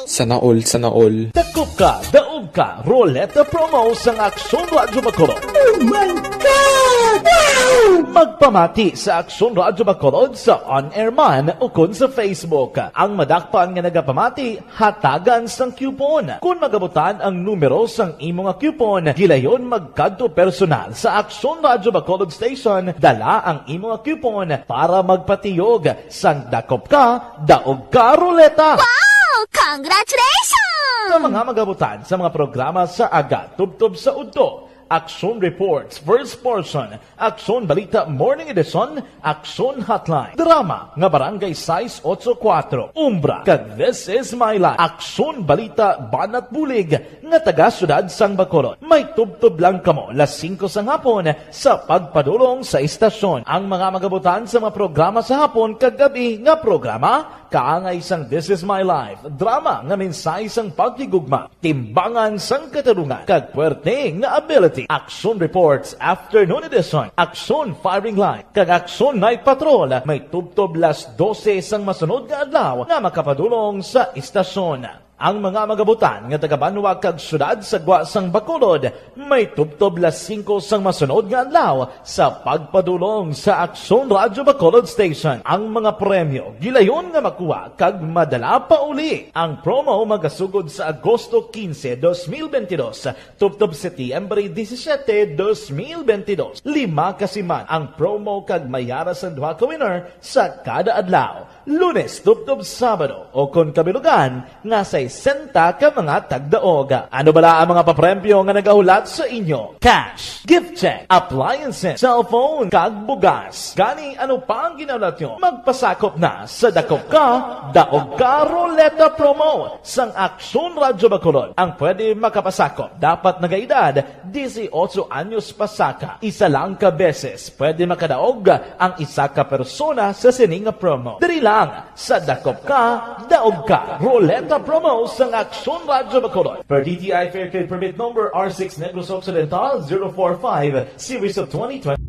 Sana all, sana all. Dakop ka, daog ka, Roleta Promo sang Aksyon Radyo Bacolod. Oh my God! Wow! Magpamati sa Aksyon Radyo Bacolod sa on-air man ukon sa Facebook. Ang madakpan nga nagapamati, hatagan sang coupon. Kon magabutan ang numero sang imo nga coupon, gilayon magkadto personal sa Aksyon Radyo Bacolod Station, dala ang imo nga coupon para magpatiyog sang Dakop Ka, Daog Ka Ruleta! Wow! Congratulations! Sa mga magabutan sa mga programa sa aga tubtob sa udto, Aksyon Reports, First Portion, Aksyon Balita Morning Edition, Aksyon Hotline, drama nga Barangay sais otso kuwatro, Umbra, kag This Is My Life, Aksyon Balita Banat Bulig nga taga Siyudad sang Bacolod. May tubtob lang kamo las singko sang hapon sa pagpadulong sa istasyon. Ang mga magabutan sa mga programa sa hapon kag gab-i nga programa, kaangay sang This Is My Life, drama nga mensahe sang paghigugma, timbangan sang katarungan, kag puwerte nga ability. Aksyon Reports, Afternoon Edition, Aksyon Firing Line, kag Aksyon Night Patrol may tubtob las dose sang masunod nga adlaw nga makapadulong sa istasyon. Ang mga magabutan nga taga-banwa kag siyudad sa gwa sang Bacolod may tubtob las singko sang masunod nga adlaw sa pagpadulong sa Aksyon Radyo Bacolod Station. Ang mga premyo gilayon nga makuha kag madala pauli. Ang promo magasugod sa Agosto quince, dos mil veintidós, tubtob Setyembre disisiete, dos mil veintidós. Lima ka siman ang promo kag may yara sang duha ka winner sa kada adlaw. Lunes tubtob Sabado, o kon kabilugan nga sesenta ka mga tagdaog. Ano bala ang mga papremyo nga nagahulat sa inyo? Cash, gift check, appliances, cellphone, kag bugas. Gani, ano pa ang ginahulat nyo? Magpasakop na sa Dakop Ka, Daog Ka Ruleta Promo sang Aksyon Radyo Bacolod. Ang pwede makapasakop dapat nagaedad disiotso anyos pasaka. Isa lang ka beses pwede makadaog ang isa ka persona sa sini nga promo. Diri lang sa Dakop Ka, Daog Ka Ruleta Promo sang Aksyon Radyo Bacolod. Per D T I Fair Trade Permit Number R six Negros Occidental zero four five, Series of twenty twenty.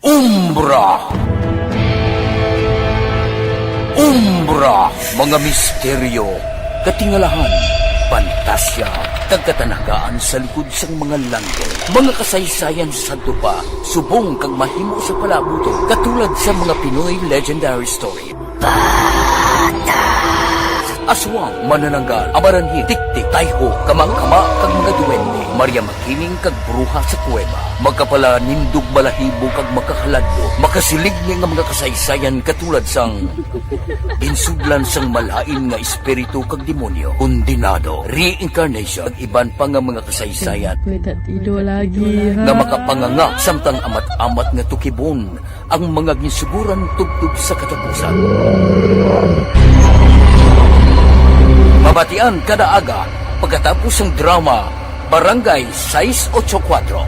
Umbra. Umbra, mga misteryo, katingalahan, pantasya, kag katanagaan sa likod sang mga langit. Mga kasaysayan sa sadto pa, subong kag mahimo sa palabuton, katulad sa mga Pinoy legendary story. Aswang, manananggal, amaranhit, tiktik, tayho, kama-kama, kag mga duwende. Maria Mag- Ining kag bruha sa kuweba, makapalanindog balahibo kag makakaladlo, makasilig ni nga mga kasaysayan katulad sang ginsudlan sang malain nga espiritu kag demonyo, kondenado, reincarnation, kag iban pa nga mga kasaysayan May tatido lagi, ha? nga makapanganga samtang amat-amat nga tukibon ang mga ginsuguran tubtob sa katapusan. Mabatian kada aga pagkatapos sang drama Barangay sais ocho kuwatro.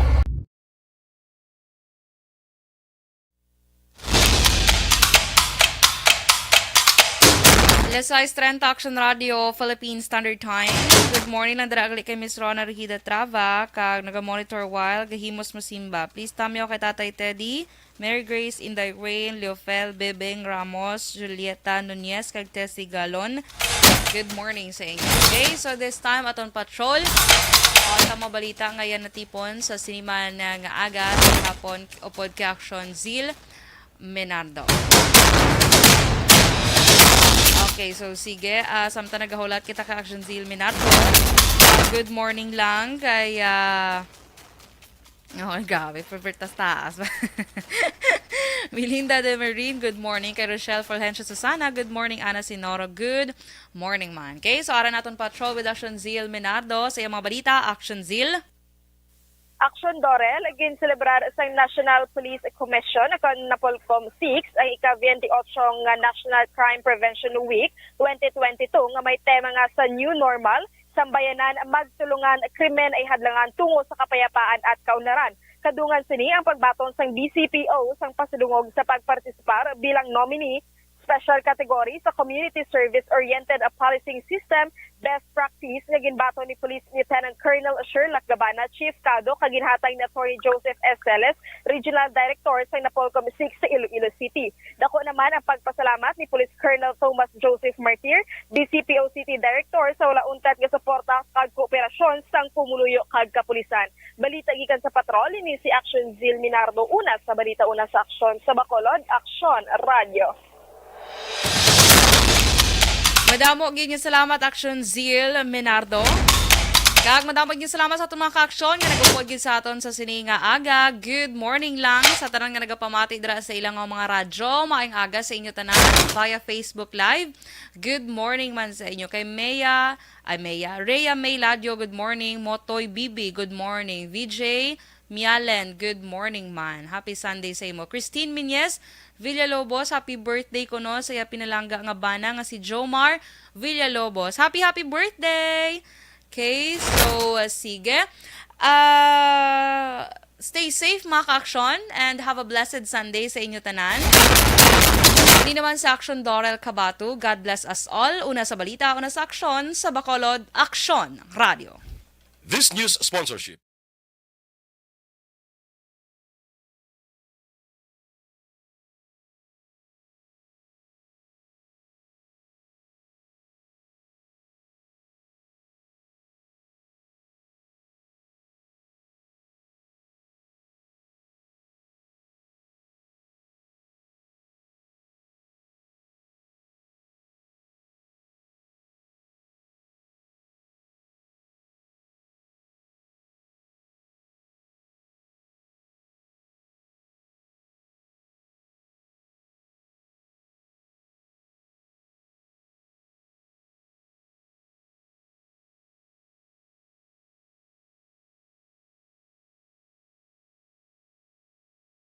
Alas sais treinta, Action Radio, Philippine Standard Time. Good morning lang dira gali kay Miss Rona Regida Trava, kag naga-monitor while gahimos mo simba. Please tamyo kay Tatay Teddy, Mary Grace, Inday Rain, Leofel, Bebeng Ramos, Julieta Nunez, kag Tessie Galon. Good morning sa inyo. Okay, so this time, aton patrol. O, sa mga balita nga yan natipon sa siniman nga aga, sa hapon, upod kay Action Zeal Menardo. Okay, so sige, ah, samtang nagahulat kita kay Action Zeal Menardo. Good morning lang kay, ah, oh, grabe, pervert tas taas. Milinda de Marin, good morning. Kay Rochelle Fulgencio Susana, good morning. Ana Sinoro, good morning man. Okay, so ara naton patrol with Action Zeal Menardo. Sa iyang mga balita, Action Zeal. Action Dorel, ginselebrar sang National Police Commission kon Napolcom six ang ika-twenty-eight nga National Crime Prevention Week twenty twenty-two nga may tema nga sa New Normal, Sambayanan, Magtulungan, Krimen ay Hadlangan tungo sa Kapayapaan at Kaunlaran. Kadungan sini ang pagbaton sang D C P O sang pasidungog sa pagpartisipar bilang nominee special category sa Community Service Oriented Policing System Best Practice nga ginbaton ni Police Lieutenant Colonel Sherlock Gabana, Chief CADO, kag ginhatag ni Attorney Joseph S. Celes, Regional Director sa Napolcom six sa Iloilo City. Dako naman ang pagpasalamat ni Police Colonel Thomas Joseph Martir, D C P O City Director, sa wala untat nga suporta kag kooperasyon sang pumuluyo kag kapulisan. Balita gikan sa patrol, ini si Action Zil Minardo, una sa balita, una sa aksyon sa Bacolod, Aksyon Radyo. Madamo gid nga salamat, Action Zeal Menardo. Kag madamo gid nga salamat sa atong mga kaaksyon nga nagupod gid sa aton sa sini nga aga. Good morning lang sa tanan nga nagapamati dira sa ilang mga radyo. Maayong aga sa inyo tanan via Facebook Live. Good morning man sa inyo. Kay Mea, ay, Mea, Rhea May Ladio, good morning. Motoy Bibi, good morning. V J Mialen, good morning man. Happy Sunday sa imo. Christine Minyes Villalobos, happy birthday kuno sa iya pinalangga nga bana nga si Jomar Villalobos. Happy, happy birthday! Okay, so, uh, sige. Uh, stay safe, mga ka-aksyon, and have a blessed Sunday sa inyo tanan. Ini naman sa Aksyon, Dorel Cabatu. God bless us all. Una sa balita, una sa aksyon, sa Bacolod, Aksyon Radio. This news sponsorship